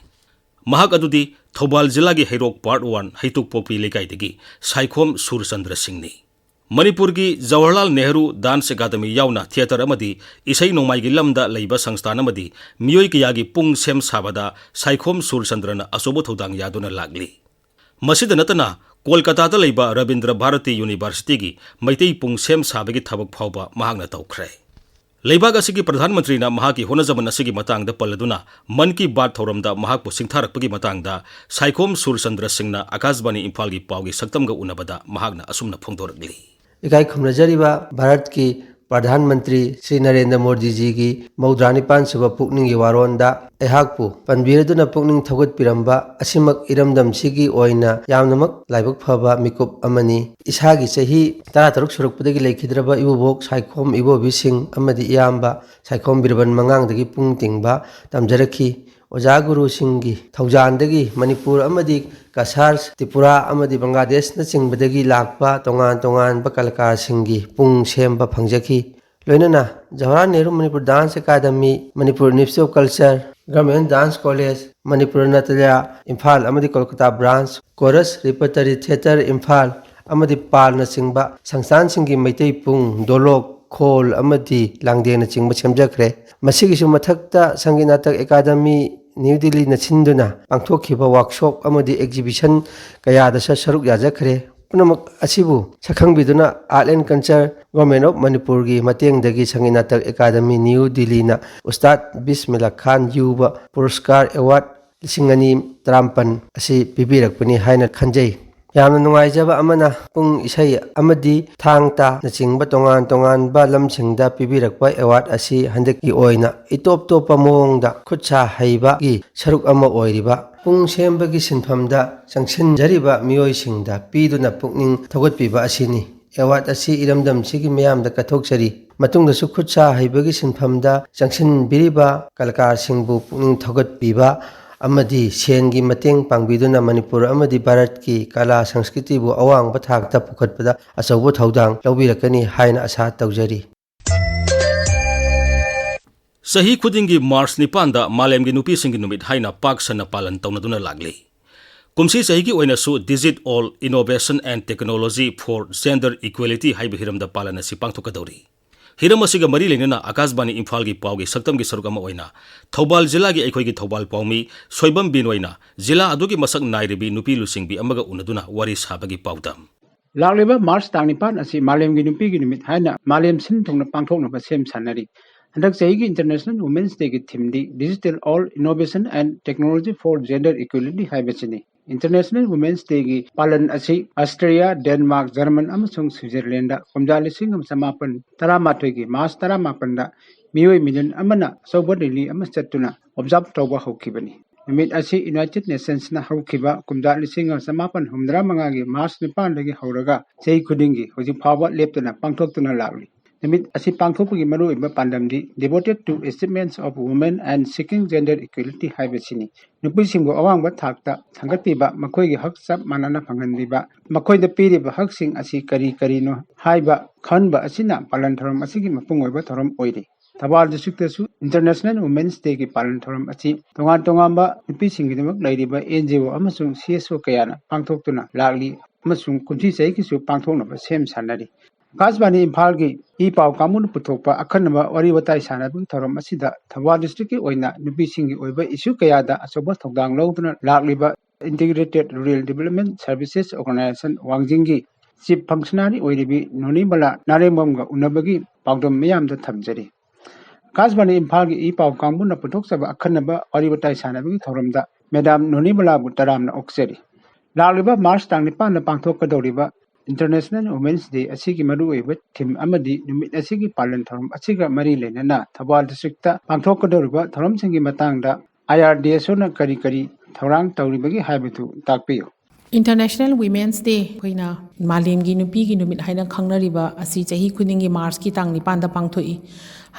ꯃꯍꯥꯛ ꯑꯗꯨꯗꯤ ꯊꯧꯕꯥꯜ ꯖꯤꯂꯥꯒꯤ ꯍꯩꯔꯣꯛ Part One ꯍꯩꯇꯨꯞꯄꯣꯛꯄꯤ ꯂꯩꯀꯥꯏꯗꯒꯤ ꯁꯥꯏꯈꯣꯝ ꯁꯨꯔꯆꯟꯗ꯭ꯔ ꯁꯤꯡꯅꯤ꯫ ꯃꯅꯤꯄꯨꯔꯒꯤ ꯖꯋꯥꯍꯔꯂꯥꯜ ꯅꯦꯍꯔꯨ Dance Academy ꯌꯥꯎꯅ theatre ꯑꯃꯗꯤ ꯏꯁꯩ ꯅꯣꯡꯃꯥꯏꯒꯤ ꯂꯝꯗ ꯂꯩꯕ ꯁꯪꯁꯊꯥꯟ ꯑꯃꯗꯤ ꯃꯤꯑꯣꯏ ꯀꯌꯥꯒꯤ ꯄꯨꯡ ꯁꯦꯝ ꯁꯥꯕꯗ ꯁꯥꯏꯈꯣꯝ ꯁꯨꯔꯆꯟꯗ꯭ꯔꯅ ꯑꯆꯧꯕ ꯊꯧꯗꯥꯡ ꯌꯥꯗꯨꯅ ꯂꯥꯛꯂꯤ꯫ ꯃꯁꯤꯗ ꯅꯠꯇꯅ ꯀꯣꯜꯀꯇꯥꯗ ꯂꯩꯕ ꯔꯕꯤꯟꯗ꯭ꯔ ꯚꯥꯔꯇꯤ ꯌꯨꯅꯤꯚꯔꯁꯤꯇꯤꯒꯤ ꯃꯩꯇꯩ ꯄꯨꯡ ꯁꯦꯝ ꯁꯥꯕꯒꯤ ꯊꯕꯛ ꯐꯥꯎꯕ ꯃꯍꯥꯛꯅ ꯇꯧꯈ꯭ꯔꯦ꯫ ꯂꯩꯕꯥꯛ ꯑꯁꯤꯒꯤ ꯄ꯭ꯔꯙꯥꯟ ꯃꯟꯇ꯭ꯔꯤꯅ ꯃꯍꯥꯛꯀꯤ ꯍꯣꯠꯅꯖꯃꯟ ꯑꯁꯤꯒꯤ ꯃꯇꯥꯡꯗ ꯄꯜꯂꯗꯨꯅ ꯃꯟ ꯀꯤ ꯕꯥꯠ ꯊꯧꯔꯝꯗ ꯃꯍꯥꯛꯄꯨ ꯁꯤꯡꯊꯥꯔꯛꯄꯒꯤ ꯃꯇꯥꯡꯗ ꯁꯥꯏꯈꯣꯝ ꯁꯨꯔꯆꯟꯗ꯭ꯔ ꯁꯤꯡꯅ ꯑꯀꯥꯁꯕꯥꯅꯤ ꯏꯝꯐꯥꯜꯒꯤ ꯄꯥꯎꯒꯤ ꯁꯛꯇꯝꯒ ꯎꯅꯕꯗ ꯃꯍꯥꯛꯅ ꯑꯁꯨꯝꯅ ꯐꯣꯡꯗꯣꯔꯛꯂꯤ꯫ ꯏꯀꯥꯏ ꯈꯨꯝꯅꯖꯔꯤꯕ ꯚꯥꯔꯠꯀꯤ ꯄ꯭ꯔꯙꯥꯟ ꯃꯟꯇ꯭ꯔꯤ ꯁ꯭ꯔꯤ ꯅꯔꯦꯟꯗ꯭ꯔ ꯃꯣꯗꯤꯖꯤꯒꯤ ꯃꯧꯗ꯭ꯔꯥ ꯅꯤꯄꯥꯟ ꯁꯨꯕ ꯄꯨꯛꯅꯤꯡꯒꯤ ꯋꯥꯔꯣꯟꯗ ꯑꯩꯍꯥꯛꯄꯨ ꯄꯟꯕꯤꯔꯗꯨꯅ ꯄꯨꯛꯅꯤꯡ ꯊꯧꯒꯠꯄꯤꯔꯝꯕ ꯑꯁꯤꯃꯛ ꯏꯔꯝꯗꯝꯁꯤꯒꯤ ꯑꯣꯏꯅ ꯌꯥꯝꯅꯃꯛ ꯂꯥꯏꯕꯛ ꯐꯕ ꯃꯤꯀꯨꯞ ꯑꯃꯅꯤ꯫ ꯏꯁꯥꯒꯤ ꯆꯍꯤ ꯇꯔꯥꯇꯔꯨꯛ ꯁꯨꯔꯛꯄꯗꯒꯤ ꯂꯩꯈꯤꯗ꯭ꯔꯕ ꯏꯕꯣꯕꯣꯛ ꯁꯥꯏꯈꯣꯝ ꯏꯕꯣꯕꯤꯁꯤꯡ ꯑꯃꯗꯤ ꯏꯌꯥꯝꯕ ꯁꯥꯏꯈꯣꯝ ꯕꯤꯔꯕꯟ ꯃꯉꯥꯡꯗꯒꯤ ꯄꯨꯡ ꯇꯤꯡꯕ ꯇꯝꯖꯔꯛꯈꯤ꯫ ꯑꯣꯖꯥ ꯒꯨꯔꯨꯁꯤꯡꯒꯤ ꯊꯧꯖꯥꯟꯗꯒꯤ ꯃꯅꯤꯄꯨꯔ ꯑꯃꯗꯤ ꯀꯁꯥꯔ, ꯇ꯭ꯔꯤꯄꯨꯔꯥ ꯑꯃꯗꯤ ꯕꯪꯒ꯭ꯂꯥꯗꯦꯁꯅꯆꯤꯡꯕꯗꯒꯤ ꯂꯥꯛꯄ ꯇꯣꯉꯥꯟ ꯇꯣꯉꯥꯟꯕ ꯀꯂꯥꯀꯥꯔꯁꯤꯡꯒꯤ ꯄꯨꯡ ꯁꯦꯝꯕ ꯐꯪꯖꯈꯤ꯫ ꯂꯣꯏꯅꯅ Jawaharlal Nehru Manipur dance academy, Manipur institute of culture, government dance college, Manipur Natya Imphal ꯑꯃꯗꯤ Kolkata branch, chorus repertory theatre Imphal ꯑꯃꯗꯤ ꯄꯥꯜꯅꯆꯤꯡꯕ ꯁꯪꯁꯊꯥꯟꯁꯤꯡꯒꯤ ꯃꯩꯇꯩ ꯄꯨꯡ, ꯗꯣꯂꯣꯛ, ꯈꯣꯜ ꯑꯃꯗꯤ ꯂꯥꯡꯗꯦꯡꯅꯆꯤꯡꯕ ꯁꯦꯝꯖꯈ꯭ꯔꯦ꯫ ꯃꯁꯤꯒꯤꯁꯨ ꯃꯊꯛꯇ ꯁꯪꯒꯤꯠ ꯅꯥꯇꯛ ꯑꯦꯀꯥꯗꯃꯤ ꯅ꯭ꯌꯨ ꯗꯤꯜꯂꯤꯅ ꯁꯤꯟꯗꯨꯅ ꯄꯥꯡꯊꯣꯛꯈꯤꯕ ꯋꯥꯔꯛꯁꯣꯞ ꯑꯃꯗꯤ ꯑꯦꯛꯖꯤꯕꯤꯁꯟ ꯀꯌꯥꯗꯁꯨ ꯁꯔꯨꯛ ꯌꯥꯖꯈ꯭ꯔꯦ꯫ ꯄꯨꯝꯅꯃꯛ ꯑꯁꯤꯕꯨ ꯁꯛꯈꯪꯕꯤꯗꯨꯅ art and culture government of ꯃꯅꯤꯄꯨꯔꯒꯤ ꯃꯇꯦꯡꯗꯒꯤ ꯁꯪꯒꯤꯠ ꯅꯥꯇꯛ ꯑꯦꯀꯥꯗꯃꯤ ꯅ꯭ꯌꯨ ꯗꯤꯜꯂꯤꯅ ꯎꯁꯇꯥꯗ ꯕꯤꯁꯃꯤꯜꯂꯥ ꯈꯥꯟ ꯌꯨꯕ ꯄꯨꯔꯁꯀꯥꯔ ꯑꯦꯋꯥꯔꯗ ꯂꯤꯁꯤꯡ ꯑꯅꯤ ꯇꯔꯥꯃꯥꯄꯟ ꯑꯁꯤ ꯄꯤꯕꯤꯔꯛꯄꯅꯤ ꯍꯥꯏꯅ ꯈꯟꯖꯩ꯫ ꯌꯥꯝꯅ ꯅꯨꯡꯉꯥꯏꯖꯕ ꯑꯃꯅ, ꯄꯨꯡ ꯏꯁꯩ ꯑꯃꯗꯤ ꯊꯥꯡ ꯇꯥꯅꯆꯤꯡꯕ ꯇꯣꯉꯥꯟ ꯇꯣꯉꯥꯟꯕ ꯂꯝꯁꯤꯡꯗ ꯄꯤꯕꯤꯔꯛꯄ ꯑꯦꯋꯥꯔꯗ ꯑꯁꯤ ꯍꯟꯗꯛꯀꯤ ꯑꯣꯏꯅ ꯏꯇꯣꯞ ꯇꯣꯞꯄ ꯃꯑꯣꯡꯗ ꯈꯨꯠ ꯁꯥ ꯍꯩꯕꯒꯤ ꯁꯔꯨꯛ ꯑꯃ ꯑꯣꯏꯔꯤꯕ ꯄꯨꯡ ꯁꯦꯝꯕꯒꯤ ꯁꯤꯟꯐꯝꯗ ꯆꯪꯁꯤꯟꯖꯔꯤꯕ ꯃꯤꯑꯣꯏꯁꯤꯡꯗ ꯄꯤꯗꯨꯅ ꯄꯨꯛꯅꯤꯡ ꯊꯧꯒꯠꯄꯤꯕ ꯑꯁꯤꯅꯤ꯫ ꯑꯦꯋꯥꯔꯗ ꯑꯁꯤ ꯏꯔꯝꯗꯝꯁꯤꯒꯤ ꯃꯤꯌꯥꯝꯗ ꯀꯠꯊꯣꯛꯆꯔꯤ꯫ ꯃꯇꯨꯡꯗꯁꯨ ꯈꯨꯠ ꯁꯥ ꯍꯩꯕꯒꯤ ꯁꯤꯟꯐꯝꯗ ꯆꯪꯁꯤꯟꯕꯤꯔꯤꯕ ꯀꯂꯥꯀꯥꯔꯁꯤꯡꯕꯨ ꯄꯨꯛꯅꯤꯡ ꯊꯧꯒꯠꯄꯤꯕ ꯑꯃꯗꯤ ꯁꯦꯟꯒꯤ ꯃꯇꯦꯡ ꯄꯥꯡꯕꯤꯗꯨꯅ ꯃꯅꯤꯄꯨꯔ ꯑꯃꯗꯤ ꯚꯥꯔꯠꯀꯤ ꯀꯂꯥ ꯁꯪꯁꯀ꯭ꯔꯤꯇꯤꯕꯨ ꯑꯋꯥꯡꯕ ꯊꯥꯛꯇ ꯄꯨꯈꯠꯄꯗ ꯑꯆꯧꯕ ꯊꯧꯗꯥꯡ ꯂꯧꯕꯤꯔꯛꯀꯅꯤ ꯍꯥꯏꯅ ꯑꯁꯥ ꯇꯧꯖꯔꯤ꯫ ꯆꯍꯤ ꯈꯨꯗꯤꯡꯒꯤ ꯃꯥꯔꯆ ꯅꯤꯄꯥꯟꯗ ꯃꯥꯂꯦꯝꯒꯤ ꯅꯨꯄꯤꯁꯤꯡꯒꯤ ꯅꯨꯃꯤꯠ ꯍꯥꯏꯅ ꯄꯥꯛ ꯁꯟꯅ ꯄꯥꯂꯟ ꯇꯧꯅꯗꯨꯅ ꯂꯥꯛꯂꯤ꯫ ꯀꯨꯝꯁꯤ ꯆꯍꯤꯒꯤ ꯑꯣꯏꯅꯁꯨ Digit All Innovation and Technology for Gender Equality ꯍꯥꯏꯕ ꯍꯤꯔꯝꯗ ꯄꯥꯂꯟ ꯑꯁꯤ ꯄꯥꯡꯊꯣꯛꯀꯗꯧꯔꯤ꯫ ꯍꯤꯔꯝ ꯑꯁꯤꯒ ꯃꯔꯤ ꯂꯩꯅꯅ ꯑꯥꯀꯥꯁꯕꯥꯅꯤ ꯏꯝꯐꯥꯜꯒꯤ ꯄꯥꯎꯒꯤ ꯁꯛꯇꯝꯒꯤ ꯁꯔꯨꯛ ꯑꯃ ꯑꯣꯏꯅ ꯊꯧꯕꯥꯜ ꯖꯤꯂꯥꯒꯤ ꯑꯩꯈꯣꯏꯒꯤ ꯊꯧꯕꯥꯜ ꯄꯥꯎꯃꯤ ꯁꯣꯏꯕꯝ ꯕꯤꯅꯣꯏꯅ ꯖꯤꯂꯥ ꯑꯗꯨꯒꯤ ꯃꯁꯛ ꯅꯥꯏꯔꯤꯕꯤ ꯅꯨꯄꯤ ꯂꯨꯆꯤꯡꯕꯤ ꯑꯃꯒ ꯎꯅꯗꯨꯅ ꯋꯥꯔꯤ ꯁꯥꯕꯒꯤ ꯄꯥꯎꯗꯝ꯫ ꯂꯥꯛꯂꯤꯕ ꯃꯥꯔꯆ ꯇꯥꯡ ꯅꯤꯄꯥꯟ ꯑꯁꯤ ꯃꯥꯂꯦꯝꯒꯤ ꯅꯨꯄꯤꯒꯤ ꯅꯨꯃꯤꯠ ꯍꯥꯏꯅ ꯃꯥꯂꯦꯝ ꯁꯤꯟ ꯊꯨꯡꯅ ꯄꯥꯡꯊꯣꯛꯅꯕ ꯁꯦꯝ ꯁꯥꯟꯅꯔꯤ꯫ ꯍꯟꯗꯛ ꯆꯍꯤꯒꯤ International Women's Dayꯒꯤ themeꯗꯤ Digital All Innovation and Technology for Gender Equality ꯍꯥꯏꯕꯁꯤꯅꯤ꯫ International Women's Dayꯒꯤ ꯄꯥꯂꯟ ꯑꯁꯤ ꯑꯁꯇ꯭ꯔꯤꯌꯥ, ꯗꯦꯟꯃꯥꯔꯛ, ꯖꯔꯃꯟ ꯑꯃꯁꯨꯡ ꯁ꯭ꯋꯤꯖꯔꯂꯦꯟꯗ ꯀꯨꯝꯖꯥ ꯂꯤꯁꯤꯡ ꯑꯃ ꯆꯃꯥꯄꯟ ꯇꯔꯥꯃꯥꯊꯣꯏꯒꯤ ꯃꯥꯔꯆ ꯇꯔꯥꯃꯥꯄꯟꯗ ꯃꯤꯑꯣꯏ ꯃꯤꯂꯤꯌꯟ ꯑꯃꯅ ꯑꯆꯧꯕ ꯔꯦꯂꯤ ꯑꯃ ꯆꯠꯇꯨꯅ ꯑꯣꯕꯖꯥꯔꯚ ꯇꯧꯕ ꯍꯧꯈꯤꯕꯅꯤ꯫ ꯅꯨꯃꯤꯠ ꯑꯁꯤ ꯌꯨꯅꯥꯏꯇꯦꯗ ꯅꯦꯁꯟꯁꯅ ꯍꯧꯈꯤꯕ ꯀꯨꯝꯖꯥ ꯂꯤꯁꯤꯡ ꯑꯃ ꯆꯃꯥꯄꯟ ꯍꯨꯝꯐꯨꯇꯔꯥ ꯃꯉꯥꯒꯤ ꯃꯥꯔꯆ ꯅꯤꯄꯥꯟꯗꯒꯤ ꯍꯧꯔꯒ ꯆꯍꯤ ꯈꯨꯗꯤꯡꯒꯤ ꯍꯧꯖꯤꯛ ꯐꯥꯎꯕ ꯂꯦꯞꯇꯅ ꯄꯥꯡꯊꯣꯛꯇꯨꯅ ꯂꯥꯛꯂꯤ꯫ ꯅꯨꯃꯤꯠ ꯑꯁꯤ ꯄꯥꯡꯊꯣꯛꯄꯒꯤ ꯃꯔꯨꯑꯣꯏꯕ ꯄꯥꯟꯗꯝꯗꯤ Devoted to Achievements of Women and Seeking Gender Equality ꯍꯥꯏꯕꯁꯤꯅꯤ꯫ ꯅꯨꯄꯤꯁꯤꯡꯕꯨ ꯑꯋꯥꯡꯕ ꯊꯥꯛꯇ ꯊꯥꯡꯒꯠꯄꯤꯕ, ꯃꯈꯣꯏꯒꯤ ꯍꯛ ꯆꯞ ꯃꯥꯟꯅꯅ ꯐꯪꯍꯟꯕꯤꯕ, ꯃꯈꯣꯏꯗ ꯄꯤꯔꯤꯕ ꯍꯛꯁꯤꯡ ꯑꯁꯤ ꯀꯔꯤ ꯀꯔꯤꯅꯣ ꯍꯥꯏꯕ ꯈꯟꯕ ꯑꯁꯤꯅ ꯄꯥꯂꯟ ꯊꯧꯔꯝ ꯑꯁꯤꯒꯤ ꯃꯄꯨꯡ ꯑꯣꯏꯕ ꯊꯧꯔꯝ ꯑꯣꯏꯔꯤ꯫ ꯊꯧꯕꯥꯜ ꯗꯤꯁꯇ꯭ꯔꯤꯛꯇꯁꯨ International Women's Dayꯒꯤ ꯄꯥꯂꯟ ꯊꯧꯔꯝ ꯑꯁꯤ ꯇꯣꯉꯥꯟ ꯇꯣꯉꯥꯟꯕ ꯅꯨꯄꯤꯁꯤꯡꯒꯤꯗꯃꯛ ꯂꯩꯔꯤꯕ N G O ꯑꯃꯁꯨꯡ C S O ꯀꯌꯥꯅ ꯄꯥꯡꯊꯣꯛꯇꯨꯅ ꯂꯥꯛꯂꯤ ꯑꯃꯁꯨꯡ ꯀꯨꯝꯁꯤ ꯆꯍꯤꯒꯤꯁꯨ ꯄꯥꯡꯊꯣꯛꯅꯕ ꯁꯦꯝ ꯁꯥꯟꯅꯔꯤ꯫ ꯑꯥꯀꯥꯁꯕꯥꯅꯤ ꯏꯝꯐꯥꯜꯒꯤ ꯏ ꯄꯥꯎ ꯀꯥꯡꯕꯨꯅ ꯄꯨꯊꯣꯛꯄ ꯑꯈꯟꯅꯕ ꯋꯥꯔꯤ ꯋꯥꯇꯥꯏ ꯁꯥꯟꯅꯕꯒꯤ ꯊꯧꯔꯝ ꯑꯁꯤꯗ ꯊꯧꯕꯥꯜ ꯗꯤꯁꯇ꯭ꯔꯤꯛꯀꯤ ꯑꯣꯏꯅ ꯅꯨꯄꯤꯁꯤꯡꯒꯤ ꯑꯣꯏꯕ ꯏꯁꯨ ꯀꯌꯥꯗ ꯑꯆꯧꯕ ꯊꯧꯗꯥꯡ ꯂꯧꯗꯨꯅ ꯂꯥꯛꯂꯤꯕ Integrated Rural Development Services Organization ꯋꯥꯡꯖꯤꯡꯒꯤ ꯆꯤꯐ ꯐꯪꯁꯅꯔꯤ ꯑꯣꯏꯔꯤꯕꯤ ꯅꯣꯅꯤꯕꯂꯥ ꯅꯥꯔꯦꯝꯕꯝꯒ ꯎꯅꯕꯒꯤ ꯄꯥꯎꯗꯝ ꯃꯤꯌꯥꯝꯗ ꯊꯝꯖꯔꯤ꯫ ꯑꯥꯀꯥꯁꯕꯥꯅꯤ ꯏꯝꯐꯥꯜꯒꯤ ꯏ ꯄꯥꯎ ꯀꯥꯡꯕꯨꯅ ꯄꯨꯊꯣꯛꯆꯕ ꯑꯈꯟꯅꯕ ꯋꯥꯔꯤ ꯋꯥꯇꯥꯏ ꯁꯥꯟꯅꯕꯒꯤ ꯊꯧꯔꯝꯗ ꯃꯦꯗꯥꯝ ꯅꯣꯅꯤꯕꯂꯥꯕꯨ ꯇꯔꯥꯝꯅ ꯑꯣꯛꯆꯔꯤ꯫ ꯂꯥꯛꯂꯤꯕ ꯃꯥꯔꯆ ꯇꯥꯡ ꯅꯤꯄꯥꯟꯗ ꯄꯥꯡꯊꯣꯛꯀꯗꯧꯔꯤꯕ International Women's Day ꯑꯁꯤꯒꯤ ꯃꯔꯨꯑꯣꯏꯕ theme ꯑꯃꯗꯤ ꯅꯨꯃꯤꯠ ꯑꯁꯤꯒꯤ ꯄꯥꯂꯟ ꯊꯧꯔꯝ ꯑꯁꯤꯒ ꯃꯔꯤ ꯂꯩꯅꯅ ꯊꯧꯕꯥꯜ ꯗꯤꯁꯇ꯭ꯔꯤꯛꯇ ꯄꯥꯡꯊꯣꯛꯀꯗꯧꯔꯤꯕ ꯊꯧꯔꯝꯁꯤꯡꯒꯤ ꯃꯇꯥꯡꯗ I R D S Oꯅ ꯀꯔꯤ ꯀꯔꯤ ꯊꯧꯔꯥꯡ ꯇꯧꯔꯤꯕꯒꯦ ꯍꯥꯏꯕꯗꯨ ꯇꯥꯛꯄꯤꯌꯨ꯫ International Women's Day ꯑꯩꯈꯣꯏꯅ ꯃꯥꯂꯦꯝꯒꯤ ꯅꯨꯄꯤꯒꯤ ꯅꯨꯃꯤꯠ ꯍꯥꯏꯅ ꯈꯪꯅꯔꯤꯕ ꯑꯁꯤ ꯆꯍꯤ ꯈꯨꯗꯤꯡꯒꯤ ꯃꯥꯔꯆꯀꯤ ꯇꯥꯡ ꯅꯤꯄꯥꯟꯗ ꯄꯥꯡꯊꯣꯛꯏ꯫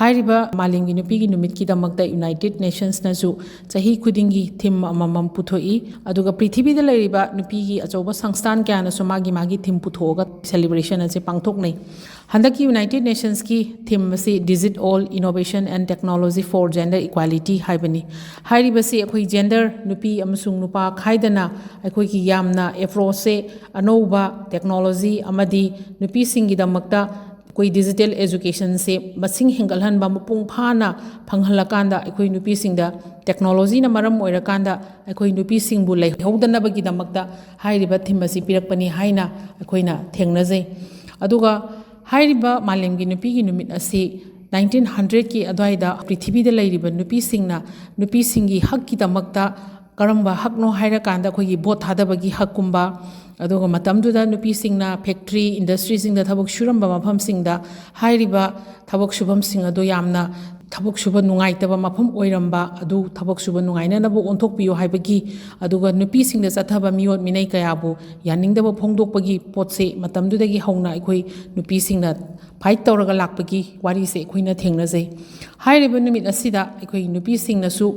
ꯍꯥꯏꯔꯤꯕ ꯃꯥꯂꯦꯝꯒꯤ ꯅꯨꯄꯤꯒꯤ ꯅꯨꯃꯤꯠꯀꯤꯗꯃꯛꯇ United Nations ꯅꯁꯨ ꯆꯍꯤ ꯈꯨꯗꯤꯡꯒꯤ theme ꯑꯃꯃꯝ ꯄꯨꯊꯣꯛꯏ꯫ ꯑꯗꯨꯒ ꯄ꯭ꯔꯤꯊꯤꯕꯤꯗ ꯂꯩꯔꯤꯕ ꯅꯨꯄꯤꯒꯤ ꯑꯆꯧꯕ ꯁꯪꯁꯊꯥꯟ ꯀꯌꯥꯅꯁꯨ ꯃꯥꯒꯤ ꯃꯥꯒꯤ theme ꯄꯨꯊꯣꯛꯑꯒ celebration ꯑꯁꯦ ꯄꯥꯡꯊꯣꯛꯅꯩ꯫ ꯍꯟꯗꯛꯀꯤ United Nations ꯀꯤ theme ꯑꯁꯤ Digital Innovation and Technology for Gender Equality ꯍꯥꯏꯕꯅꯤ꯫ ꯍꯥꯏꯔꯤꯕꯁꯤ ꯑꯩꯈꯣꯏ gender, ꯅꯨꯄꯤ ꯑꯃꯁꯨꯡ ꯅꯨꯄꯥ ꯈꯥꯏꯗꯅ ꯑꯩꯈꯣꯏꯒꯤ ꯌꯥꯝꯅ approach ꯁꯦ ꯑꯅꯧꯕ technology ꯑꯃꯗꯤ ꯅꯨꯄꯤꯁꯤꯡꯒꯤꯗꯃꯛꯇ ꯑꯩꯈꯣꯏ ꯗꯤꯖꯤꯇꯦꯜ ꯑꯦꯖꯨꯀꯦꯁꯟꯁꯦ ꯃꯁꯤꯡ ꯍꯦꯟꯒꯠꯍꯟꯕ, ꯃꯄꯨꯡ ꯐꯥꯅ ꯐꯪꯍꯜꯂꯀꯥꯟꯗ, ꯑꯩꯈꯣꯏ ꯅꯨꯄꯤꯁꯤꯡꯗ ꯇꯦꯛꯅꯣꯂꯣꯖꯤꯅ ꯃꯔꯝ ꯑꯣꯏꯔꯀꯥꯟꯗ ꯑꯩꯈꯣꯏ ꯅꯨꯄꯤꯁꯤꯡꯕꯨ ꯂꯩꯍꯧꯗꯅꯕꯒꯤꯗꯃꯛꯇ ꯍꯥꯏꯔꯤꯕ ꯊꯤꯝ ꯑꯁꯤ ꯄꯤꯔꯛꯄꯅꯤ ꯍꯥꯏꯅ ꯑꯩꯈꯣꯏꯅ ꯊꯦꯡꯅꯖꯩ꯫ ꯑꯗꯨꯒ ꯍꯥꯏꯔꯤꯕ ꯃꯥꯂꯦꯝꯒꯤ ꯅꯨꯄꯤꯒꯤ ꯅꯨꯃꯤꯠ ꯑꯁꯤ ꯅꯥꯏꯟꯇꯤꯟ ꯍꯟꯗ꯭ꯔꯦꯠꯀꯤ ꯑꯗꯨꯋꯥꯏꯗ ꯄ꯭ꯔꯤꯊꯤꯕꯤꯗ ꯂꯩꯔꯤꯕ ꯅꯨꯄꯤꯁꯤꯡꯅ ꯅꯨꯄꯤꯁꯤꯡꯒꯤ ꯍꯛꯀꯤꯗꯃꯛꯇ ꯀꯔꯝꯕ ꯍꯛꯅꯣ ꯍꯥꯏꯔꯀꯥꯟꯗ, ꯑꯩꯈꯣꯏꯒꯤ ꯚꯣꯠ ꯊꯥꯗꯕꯒꯤ ꯍꯛꯀꯨꯝꯕ, ꯑꯗꯨꯒ ꯃꯇꯝꯗꯨꯗ ꯅꯨꯄꯤꯁꯤꯡꯅ ꯐꯦꯛꯇ꯭ꯔꯤ, ꯏꯟꯗꯁꯇ꯭ꯔꯤꯁꯤꯡꯗ ꯊꯕꯛ ꯁꯨꯔꯝꯕ ꯃꯐꯝꯁꯤꯡꯗ ꯍꯥꯏꯔꯤꯕ ꯊꯕꯛ ꯁꯨꯐꯝꯁꯤꯡ ꯑꯗꯨ ꯌꯥꯝꯅ ꯊꯕꯛ ꯁꯨꯕ ꯅꯨꯡꯉꯥꯏꯇꯕ ꯃꯐꯝ ꯑꯣꯏꯔꯝꯕ ꯑꯗꯨ ꯊꯕꯛ ꯁꯨꯕ ꯅꯨꯡꯉꯥꯏꯅꯅꯕ ꯑꯣꯟꯊꯣꯛꯄꯤꯌꯨ ꯍꯥꯏꯕꯒꯤ, ꯑꯗꯨꯒ ꯅꯨꯄꯤꯁꯤꯡꯗ ꯆꯠꯊꯕ ꯃꯤꯑꯣꯠ ꯃꯤꯅꯩ ꯀꯌꯥꯕꯨ ꯌꯥꯅꯤꯡꯗꯕ ꯐꯣꯡꯗꯣꯛꯄꯒꯤ ꯄꯣꯠꯁꯦ ꯃꯇꯝꯗꯨꯗꯒꯤ ꯍꯧꯅ ꯑꯩꯈꯣꯏ ꯅꯨꯄꯤꯁꯤꯡꯅ ꯐꯥꯏꯠ ꯇꯧꯔꯒ ꯂꯥꯛꯄꯒꯤ ꯋꯥꯔꯤꯁꯦ ꯑꯩꯈꯣꯏꯅ ꯊꯦꯡꯅꯖꯩ꯫ ꯍꯥꯏꯔꯤꯕ ꯅꯨꯃꯤꯠ ꯑꯁꯤꯗ ꯑꯩꯈꯣꯏ ꯅꯨꯄꯤꯁꯤꯡꯅꯁꯨ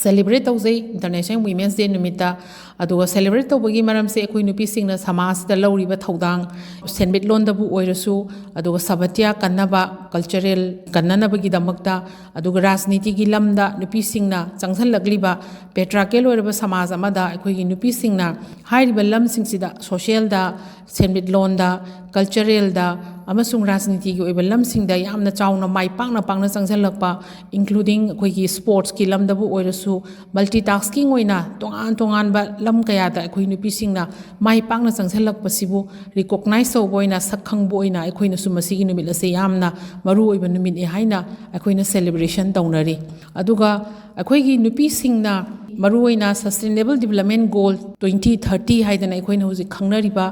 ꯁꯦꯂꯦꯕ꯭ꯔꯦꯠ ꯇꯧꯖꯩ, ꯏꯟꯇꯔꯅꯦꯁꯅꯦꯜ ꯋꯤꯃꯦꯟꯁ ꯗꯦ ꯅꯨꯃꯤꯠꯇ꯫ ꯑꯗꯨꯒ ꯁꯦꯂꯦꯕ꯭ꯔꯦꯠ ꯇꯧꯕꯒꯤ ꯃꯔꯝꯁꯦ ꯑꯩꯈꯣꯏ ꯅꯨꯄꯤꯁꯤꯡꯅ ꯁꯃꯥꯖꯁꯤꯗ ꯂꯧꯔꯤꯕ ꯊꯧꯗꯥꯡ, ꯁꯦꯟꯃꯤꯠꯂꯣꯟꯗꯕꯨ ꯑꯣꯏꯔꯁꯨ, ꯑꯗꯨꯒ ꯁꯥꯕꯇ꯭ꯌ ꯀꯟꯅꯕ, ꯀꯜꯆꯔꯦꯜ ꯀꯟꯅꯅꯕꯒꯤꯗꯃꯛꯇ, ꯑꯗꯨꯒ ꯔꯥꯖꯅꯤꯇꯤꯒꯤ ꯂꯝꯗ ꯅꯨꯄꯤꯁꯤꯡꯅ ꯆꯪꯁꯤꯜꯂꯛꯂꯤꯕ, ꯄꯦꯇ꯭ꯔꯥꯀꯦꯜ ꯑꯣꯏꯔꯕ ꯁꯃꯥꯖ ꯑꯃꯗ ꯑꯩꯈꯣꯏꯒꯤ ꯅꯨꯄꯤꯁꯤꯡꯅ ꯍꯥꯏꯔꯤꯕ ꯂꯝꯁꯤꯡꯁꯤꯗ, ꯁꯣꯁꯤꯌꯦꯜꯗ, ꯁꯦꯟꯃꯤꯠꯂꯣꯟꯗ, ꯀꯜꯆꯔꯦꯜꯗ ꯑꯃꯁꯨꯡ ꯔꯥꯖꯅꯤꯇꯤꯒꯤ ꯑꯣꯏꯕ ꯂꯝꯁꯤꯡꯗ ꯌꯥꯝꯅ ꯆꯥꯎꯅ ꯃꯥꯏ ꯄꯥꯛꯅ ꯄꯥꯛꯅ ꯆꯪꯁꯤꯜꯂꯛꯄ, ꯏꯟꯀ꯭ꯂꯨꯗꯤꯡ ꯑꯩꯈꯣꯏꯒꯤ ꯁ꯭ꯄꯣꯔꯠꯁꯀꯤ ꯂꯝꯗꯕꯨ ꯑꯣꯏꯔꯁꯨ, ꯃꯜꯇꯤ ꯇꯥꯁꯀꯤꯡ ꯑꯣꯏꯅ ꯇꯣꯉꯥꯟ ꯇꯣꯉꯥꯟꯕ ꯂꯝ ꯀꯌꯥꯗ ꯑꯩꯈꯣꯏ ꯅꯨꯄꯤꯁꯤꯡꯅ ꯃꯥꯏ ꯄꯥꯛꯅ ꯆꯪꯁꯤꯜꯂꯛꯄꯁꯤꯕꯨ ꯔꯤꯀꯣꯛꯅꯥꯏꯁ ꯇꯧꯕ ꯑꯣꯏꯅ, ꯁꯛ ꯈꯪꯕ ꯑꯣꯏꯅ ꯑꯩꯈꯣꯏꯅꯁꯨ ꯃꯁꯤꯒꯤ ꯅꯨꯃꯤꯠ ꯑꯁꯦ ꯌꯥꯝꯅ ꯃꯔꯨ ꯑꯣꯏꯕ ꯅꯨꯃꯤꯠꯅꯤ ꯍꯥꯏꯅ ꯑꯩꯈꯣꯏꯅ ꯁꯦꯂꯦꯕ꯭ꯔꯦꯁꯟ ꯇꯧꯅꯔꯤ꯫ ꯑꯗꯨꯒ ꯑꯩꯈꯣꯏꯒꯤ ꯅꯨꯄꯤꯁꯤꯡꯅ ꯃꯔꯨꯑꯣꯏꯅ Sustainable Development Goal twenty thirty ꯍꯥꯏꯗꯅ ꯑꯩꯈꯣꯏꯅ ꯍꯧꯖꯤꯛ ꯈꯪꯅꯔꯤꯕ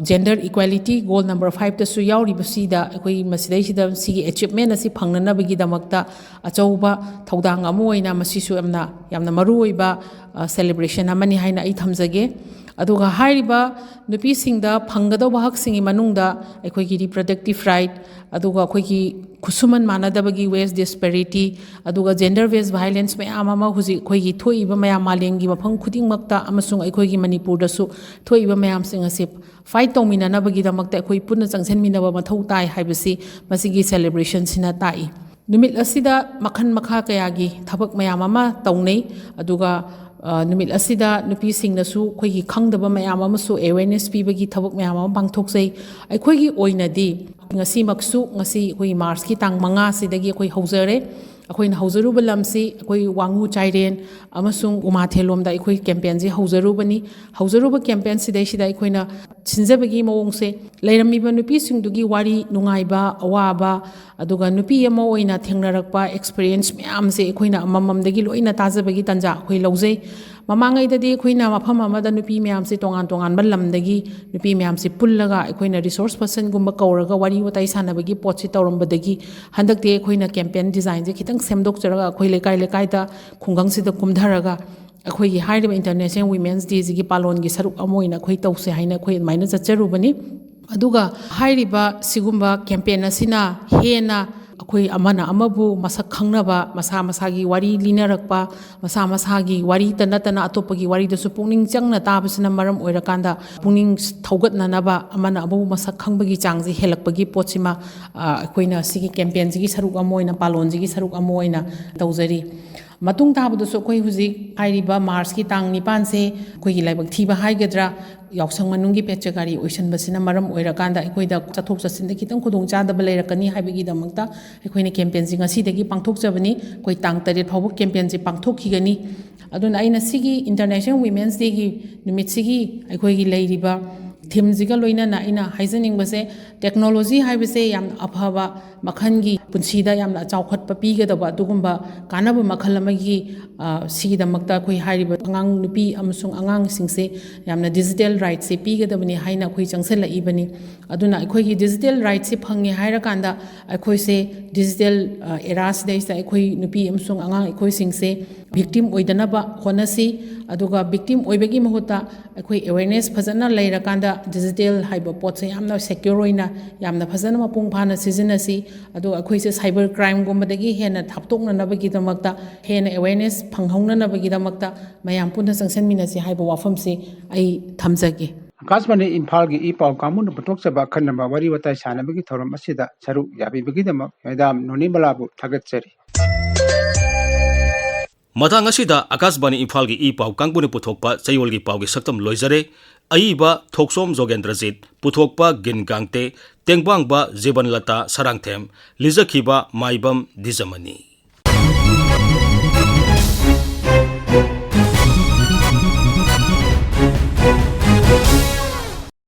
gender equality goal number five ꯇꯁꯨ ꯌꯥꯎꯔꯤꯕꯁꯤꯗ, ꯑꯩꯈꯣꯏ ꯃꯁꯤꯗꯩꯁꯤꯗ ꯁꯤꯒꯤ ꯑꯦꯆꯤꯞꯃꯦꯟ ꯑꯁꯤ ꯐꯪꯅꯅꯕꯒꯤꯗꯃꯛꯇ ꯑꯆꯧꯕ ꯊꯧꯗꯥꯡ ꯑꯃ ꯑꯣꯏꯅ ꯃꯁꯤꯁꯨ ꯌꯥꯝꯅ, ꯌꯥꯝꯅ ꯃꯔꯨꯑꯣꯏꯕ, ꯑ, ꯁꯦꯂꯦꯕ꯭ꯔꯦꯁꯟ ꯑꯃꯅꯤ ꯍꯥꯏꯅ ꯑꯩ ꯊꯝꯖꯒꯦ꯫ ꯑꯗꯨꯒ ꯍꯥꯏꯔꯤꯕ ꯅꯨꯄꯤꯁꯤꯡꯗ ꯐꯪꯒꯗꯧꯕ ꯍꯛꯁꯤꯡꯒꯤ ꯃꯅꯨꯡꯗ ꯑꯩꯈꯣꯏꯒꯤ ꯔꯤꯄ꯭ꯔꯗꯛꯇꯤꯞ ꯔꯥꯏꯠ, ꯑꯗꯨꯒ ꯑꯩꯈꯣꯏꯒꯤ ꯈꯨꯠꯁꯨꯃꯟ ꯃꯥꯟꯅꯗꯕꯒꯤ ꯋꯦꯖ ꯗꯤꯁꯄꯦꯔꯤꯇꯤ, ꯑꯗꯨꯒ ꯖꯦꯟꯗꯔ ꯕꯦꯁ ꯚꯥꯏꯂꯦꯟꯁ ꯃꯌꯥꯝ ꯑꯃ ꯍꯧꯖꯤꯛ ꯑꯩꯈꯣꯏꯒꯤ ꯊꯣꯛꯏꯕ ꯃꯌꯥꯝ ꯃꯥꯂꯦꯝꯒꯤ ꯃꯐꯝ ꯈꯨꯗꯤꯡꯃꯛꯇ ꯑꯃꯁꯨꯡ ꯑꯩꯈꯣꯏꯒꯤ ꯃꯅꯤꯄꯨꯔꯗꯁꯨ ꯊꯣꯛꯏꯕ ꯃꯌꯥꯝꯁꯤꯡ ꯑꯁꯤ ꯐꯥꯏꯠ ꯇꯧꯃꯤꯟꯅꯅꯕꯒꯤꯗꯃꯛꯇ ꯑꯩꯈꯣꯏ ꯄꯨꯟꯅ ꯆꯪꯁꯤꯟꯃꯤꯟꯅꯕ ꯃꯊꯧ ꯇꯥꯏ ꯍꯥꯏꯕꯁꯤ ꯃꯁꯤꯒꯤ ꯁꯦꯂꯦꯕ꯭ꯔꯦꯁꯟꯁꯤꯅ ꯇꯥꯛꯏ꯫ ꯅꯨꯃꯤꯠ ꯑꯁꯤꯗ ꯃꯈꯜ ꯃꯈꯥ ꯀꯌꯥꯒꯤ ꯊꯕꯛ ꯃꯌꯥꯝ ꯑꯃ ꯇꯧꯅꯩ, ꯑꯗꯨꯒ ꯑ, ꯅꯨꯃꯤꯠ ꯑꯁꯤꯗ ꯅꯨꯄꯤꯁꯤꯡꯅꯁꯨ ꯑꯩꯈꯣꯏꯒꯤ ꯈꯪꯗꯕ ꯃꯌꯥꯝ ꯑꯃꯁꯨ awareness ꯄꯤꯕꯒꯤ ꯊꯕꯛ ꯃꯌꯥꯝ ꯑꯃ ꯄꯥꯡꯊꯣꯛꯆꯩ꯫ ꯑꯩꯈꯣꯏꯒꯤ ꯑꯣꯏꯅꯗꯤ ꯉꯁꯤꯃꯛꯁꯨ, ꯉꯁꯤ ꯑꯩꯈꯣꯏꯒꯤ ꯃꯥꯔꯁꯀꯤ ꯇꯥꯡ ꯃꯉꯥꯁꯤꯗꯒꯤ ꯑꯩꯈꯣꯏ ꯍꯧꯖꯔꯦ꯫ ꯑꯩꯈꯣꯏꯅ ꯍꯧꯖꯔꯨꯕ ꯂꯝꯁꯤ ꯑꯩꯈꯣꯏ ꯋꯥꯉꯨ ꯆꯥꯏꯔꯦꯟ ꯑꯃꯁꯨꯡ ꯎꯃꯥꯊꯦꯜꯂꯣꯝꯗ ꯑꯩꯈꯣꯏ campaignꯁꯤ ꯍꯧꯖꯔꯨꯕꯅꯤ꯫ ꯍꯧꯖꯔꯨꯕ campaign ꯁꯤꯗꯩꯁꯤꯗ ꯑꯩꯈꯣꯏꯅ ꯁꯤꯟꯖꯕꯒꯤ ꯃꯑꯣꯡꯁꯦ, ꯂꯩꯔꯝꯃꯤꯕ ꯅꯨꯄꯤꯁꯤꯡꯗꯨꯒꯤ ꯋꯥꯔꯤ, ꯅꯨꯡꯉꯥꯏꯕ, ꯑꯋꯥꯕ, ꯑꯗꯨꯒ ꯅꯨꯄꯤ ꯑꯃ ꯑꯣꯏꯅ ꯊꯦꯡꯅꯔꯛꯄ experience ꯃꯌꯥꯝꯁꯦ ꯑꯩꯈꯣꯏꯅ ꯑꯃꯃꯝꯗꯒꯤ ꯂꯣꯏꯅ ꯇꯥꯖꯕꯒꯤ ꯇꯥꯟꯖꯥ ꯑꯩꯈꯣꯏ ꯂꯧꯖꯩ꯫ ꯃꯃꯥꯡꯉꯩꯗꯗꯤ ꯑꯩꯈꯣꯏꯅ ꯃꯐꯝ ꯑꯃꯗ ꯅꯨꯄꯤ ꯃꯌꯥꯝꯁꯦ, ꯇꯣꯉꯥꯟ ꯇꯣꯉꯥꯟꯕ ꯂꯝꯗꯒꯤ ꯅꯨꯄꯤ ꯃꯌꯥꯝꯁꯦ ꯄꯨꯜꯂꯒ ꯑꯩꯈꯣꯏꯅ resource personꯒꯨꯝꯕ ꯀꯧꯔꯒ ꯋꯥꯔꯤ ꯋꯥꯇꯥꯏ ꯁꯥꯟꯅꯕꯒꯤ ꯄꯣꯠꯁꯤ ꯇꯧꯔꯝꯕꯗꯒꯤ, ꯍꯟꯗꯛꯇꯤ ꯑꯩꯈꯣꯏꯅ campaign designꯁꯦ ꯈꯤꯇꯪ ꯁꯦꯝꯗꯣꯛꯆꯔꯒ ꯑꯩꯈꯣꯏ ꯂꯩꯀꯥꯏ ꯂꯩꯀꯥꯏꯗ, ꯈꯨꯡꯒꯪꯁꯤꯗ ꯀꯨꯝꯊꯔꯒ ꯑꯩꯈꯣꯏꯒꯤ ꯍꯥꯏꯔꯤꯕ International Women's Dayꯁꯤꯒꯤ ꯄꯥꯂꯣꯟꯒꯤ ꯁꯔꯨꯛ ꯑꯃ ꯑꯣꯏꯅ ꯑꯩꯈꯣꯏ ꯇꯧꯁꯦ ꯍꯥꯏꯅ ꯑꯩꯈꯣꯏ ꯑꯗꯨꯃꯥꯏꯅ ꯆꯠꯆꯔꯨꯕꯅꯤ꯫ ꯑꯗꯨꯒ ꯍꯥꯏꯔꯤꯕ ꯁꯤꯒꯨꯝꯕ campaign ꯑꯁꯤꯅ ꯍꯦꯟꯅ ꯑꯩꯈꯣꯏ ꯑꯃꯅ ꯑꯃꯕꯨ ꯃꯁꯛ ꯈꯪꯅꯕ, ꯃꯁꯥ ꯃꯁꯥꯒꯤ ꯋꯥꯔꯤ ꯂꯤꯅꯔꯛꯄ, ꯃꯁꯥ ꯃꯁꯥꯒꯤ ꯋꯥꯔꯤꯇ ꯅꯠꯇꯅ ꯑꯇꯣꯞꯄꯒꯤ ꯋꯥꯔꯤꯗꯁꯨ ꯄꯨꯛꯅꯤꯡ ꯆꯪꯅ ꯇꯥꯕꯁꯤꯅ ꯃꯔꯝ ꯑꯣꯏꯔꯀꯥꯟꯗ, ꯄꯨꯛꯅꯤꯡ ꯊꯧꯒꯠꯅꯅꯕ, ꯑꯃꯅ ꯑꯃꯕꯨ ꯃꯁꯛ ꯈꯪꯕꯒꯤ ꯆꯥꯡꯁꯤ ꯍꯦꯜꯂꯛꯄꯒꯤ ꯄꯣꯠꯁꯤꯃ, ꯑ, ꯑꯩꯈꯣꯏꯅ ꯁꯤꯒꯤ campaignꯁꯤꯒꯤ ꯁꯔꯨꯛ ꯑꯃ ꯑꯣꯏꯅ, ꯄꯥꯂꯣꯟꯁꯤꯒꯤ ꯁꯔꯨꯛ ꯑꯃ ꯑꯣꯏꯅ ꯇꯧꯖꯔꯤ꯫ ꯃꯇꯨꯡ ꯇꯥꯕꯗꯁꯨ ꯑꯩꯈꯣꯏ ꯍꯧꯖꯤꯛ ꯍꯥꯏꯔꯤꯕ ꯃꯥꯔꯁꯀꯤ ꯇꯥꯡ ꯅꯤꯄꯥꯟꯁꯦ ꯑꯩꯈꯣꯏꯒꯤ ꯂꯥꯏꯕꯛ ꯊꯤꯕ ꯍꯥꯏꯒꯗ꯭ꯔꯥ, ꯌꯥꯎꯁꯪ ꯃꯅꯨꯡꯒꯤ ꯄꯦꯆꯒꯥꯔꯤ ꯑꯣꯏꯁꯟꯕꯁꯤꯅ ꯃꯔꯝ ꯑꯣꯏꯔꯀꯥꯟꯗ ꯑꯩꯈꯣꯏꯗ ꯆꯠꯊꯣꯛ ꯆꯠꯁꯤꯟꯗ ꯈꯤꯇꯪ ꯈꯨꯗꯣꯡꯆꯥꯗꯕ ꯂꯩꯔꯛꯀꯅꯤ ꯍꯥꯏꯕꯒꯤꯗꯃꯛꯇ ꯑꯩꯈꯣꯏꯅ campaignꯁꯤ ꯉꯁꯤꯗꯒꯤ ꯄꯥꯡꯊꯣꯛꯆꯕꯅꯤ꯫ ꯑꯩꯈꯣꯏ ꯇꯥꯡ ꯇꯔꯦꯠ ꯐꯥꯎꯕ campaignꯁꯤ ꯄꯥꯡꯊꯣꯛꯈꯤꯒꯅꯤ꯫ ꯑꯗꯨꯅ ꯑꯩꯅ ꯁꯤꯒꯤ International Women's Dayꯒꯤ ꯅꯨꯃꯤꯠꯁꯤꯒꯤ ꯑꯩꯈꯣꯏꯒꯤ ꯂꯩꯔꯤꯕ themeꯁꯤꯒ ꯂꯣꯏꯅꯅ ꯑꯩꯅ ꯍꯥꯏꯖꯅꯤꯡꯕꯁꯦ, technology ꯍꯥꯏꯕꯁꯦ ꯌꯥꯝꯅ ꯑꯐꯕ ꯃꯈꯜꯒꯤ, ꯄꯨꯟꯁꯤꯗ ꯌꯥꯝꯅ ꯆꯥꯎꯈꯠꯄ ꯄꯤꯒꯗꯕ ꯑꯗꯨꯒꯨꯝꯕ ꯀꯥꯟꯅꯕ ꯃꯈꯜ ꯑꯃꯒꯤ, ꯑ, ꯁꯤꯒꯤꯗꯃꯛꯇ ꯑꯩꯈꯣꯏ ꯍꯥꯏꯔꯤꯕ ꯑꯉꯥꯡ ꯅꯨꯄꯤ ꯑꯃꯁꯨꯡ ꯑꯉꯥꯡꯁꯤꯡꯁꯦ ꯌꯥꯝꯅ digital rightꯁꯦ ꯄꯤꯒꯗꯕꯅꯤ ꯍꯥꯏꯅ ꯑꯩꯈꯣꯏ ꯆꯪꯁꯤꯜꯂꯛꯏꯕꯅꯤ꯫ ꯑꯗꯨꯅ ꯑꯩꯈꯣꯏꯒꯤ digital rightꯁꯦ ꯐꯪꯉꯦ ꯍꯥꯏꯔꯀꯥꯟꯗ ꯑꯩꯈꯣꯏꯁꯦ digital, ꯑ, eraꯁꯤꯗꯩꯁꯤꯗ ꯑꯩꯈꯣꯏ ꯅꯨꯄꯤ ꯑꯃꯁꯨꯡ ꯑꯉꯥꯡ ꯑꯩꯈꯣꯏꯁꯤꯡꯁꯦ victim ꯑꯣꯏꯗꯅꯕ ꯍꯣꯠꯅꯁꯤ꯫ ꯑꯗꯨꯒ victim ꯑꯣꯏꯕꯒꯤ ꯃꯍꯨꯠꯇ ꯑꯩꯈꯣꯏ awareness ꯐꯖꯅ ꯂꯩꯔꯀꯥꯟꯗ digital ꯍꯥꯏꯕ ꯄꯣꯠꯁꯦ ꯌꯥꯝꯅ secure ꯑꯣꯏꯅ, ꯌꯥꯝꯅ ꯐꯖꯅ ꯃꯄꯨꯡ ꯐꯥꯅ ꯁꯤꯖꯤꯟꯅꯁꯤ꯫ ꯑꯗꯨꯒ ꯑꯩꯈꯣꯏꯁꯦ cyber crimeꯒꯨꯝꯕꯗꯒꯤ ꯍꯦꯟꯅ ꯊꯥꯞꯇꯣꯛꯅꯅꯕꯒꯤꯗꯃꯛꯇ, ꯍꯦꯟꯅ awareness ꯐꯪꯍꯧꯅꯅꯕꯒꯤꯗꯃꯛꯇ ꯃꯌꯥꯝ ꯄꯨꯟꯅ ꯆꯪꯁꯤꯟꯃꯤꯟꯅꯁꯤ ꯍꯥꯏꯕ ꯋꯥꯐꯝꯁꯤ ꯑꯩ ꯊꯝꯖꯒꯦ꯫ ꯑꯀꯥꯁꯕꯥꯅꯤ ꯏꯝꯐꯥꯜꯒꯤ ꯏ ꯄꯥꯎ ꯀꯥꯡꯕꯨꯅ ꯄꯨꯊꯣꯛꯆꯕ ꯑꯈꯟꯅꯕ ꯋꯥꯔꯤ ꯋꯥꯇꯥꯏ ꯁꯥꯟꯅꯕꯒꯤ ꯊꯧꯔꯝ ꯑꯁꯤꯗ ꯁꯔꯨꯛ ꯌꯥꯕꯤꯕꯒꯤꯗꯃꯛ ꯃꯦꯗꯥꯝ ꯅꯣꯅꯤꯃꯂꯥꯕꯨ ꯊꯥꯒꯠꯆꯔꯤ꯫ ꯃꯇꯥꯡ ꯑꯁꯤꯗ ꯑꯀꯥꯁꯕꯥꯅꯤ ꯏꯝꯐꯥꯜꯒꯤ ꯏ ꯄꯥꯎ ꯀꯥꯡꯕꯨꯅ ꯄꯨꯊꯣꯛꯄ ꯆꯌꯣꯜꯒꯤ ꯄꯥꯎꯒꯤ ꯁꯛꯇꯝ ꯂꯣꯏꯖꯔꯦ꯫ ꯑꯏꯕ ꯊꯣꯛꯆꯣꯝ ꯖꯣꯒꯦꯟꯗ꯭ꯔꯖꯤꯠ, ꯄꯨꯊꯣꯛꯄ ꯒꯤꯟ ꯒꯥꯡꯇꯦ, ꯇꯦꯡꯕꯥꯡꯕ ꯖꯤꯕꯟꯂꯇꯥ ꯁꯔꯥꯡꯊꯦꯝ, ꯂꯤꯖꯈꯤꯕ ꯃꯥꯏꯕꯝ ꯗꯤꯖꯃꯅꯤ꯫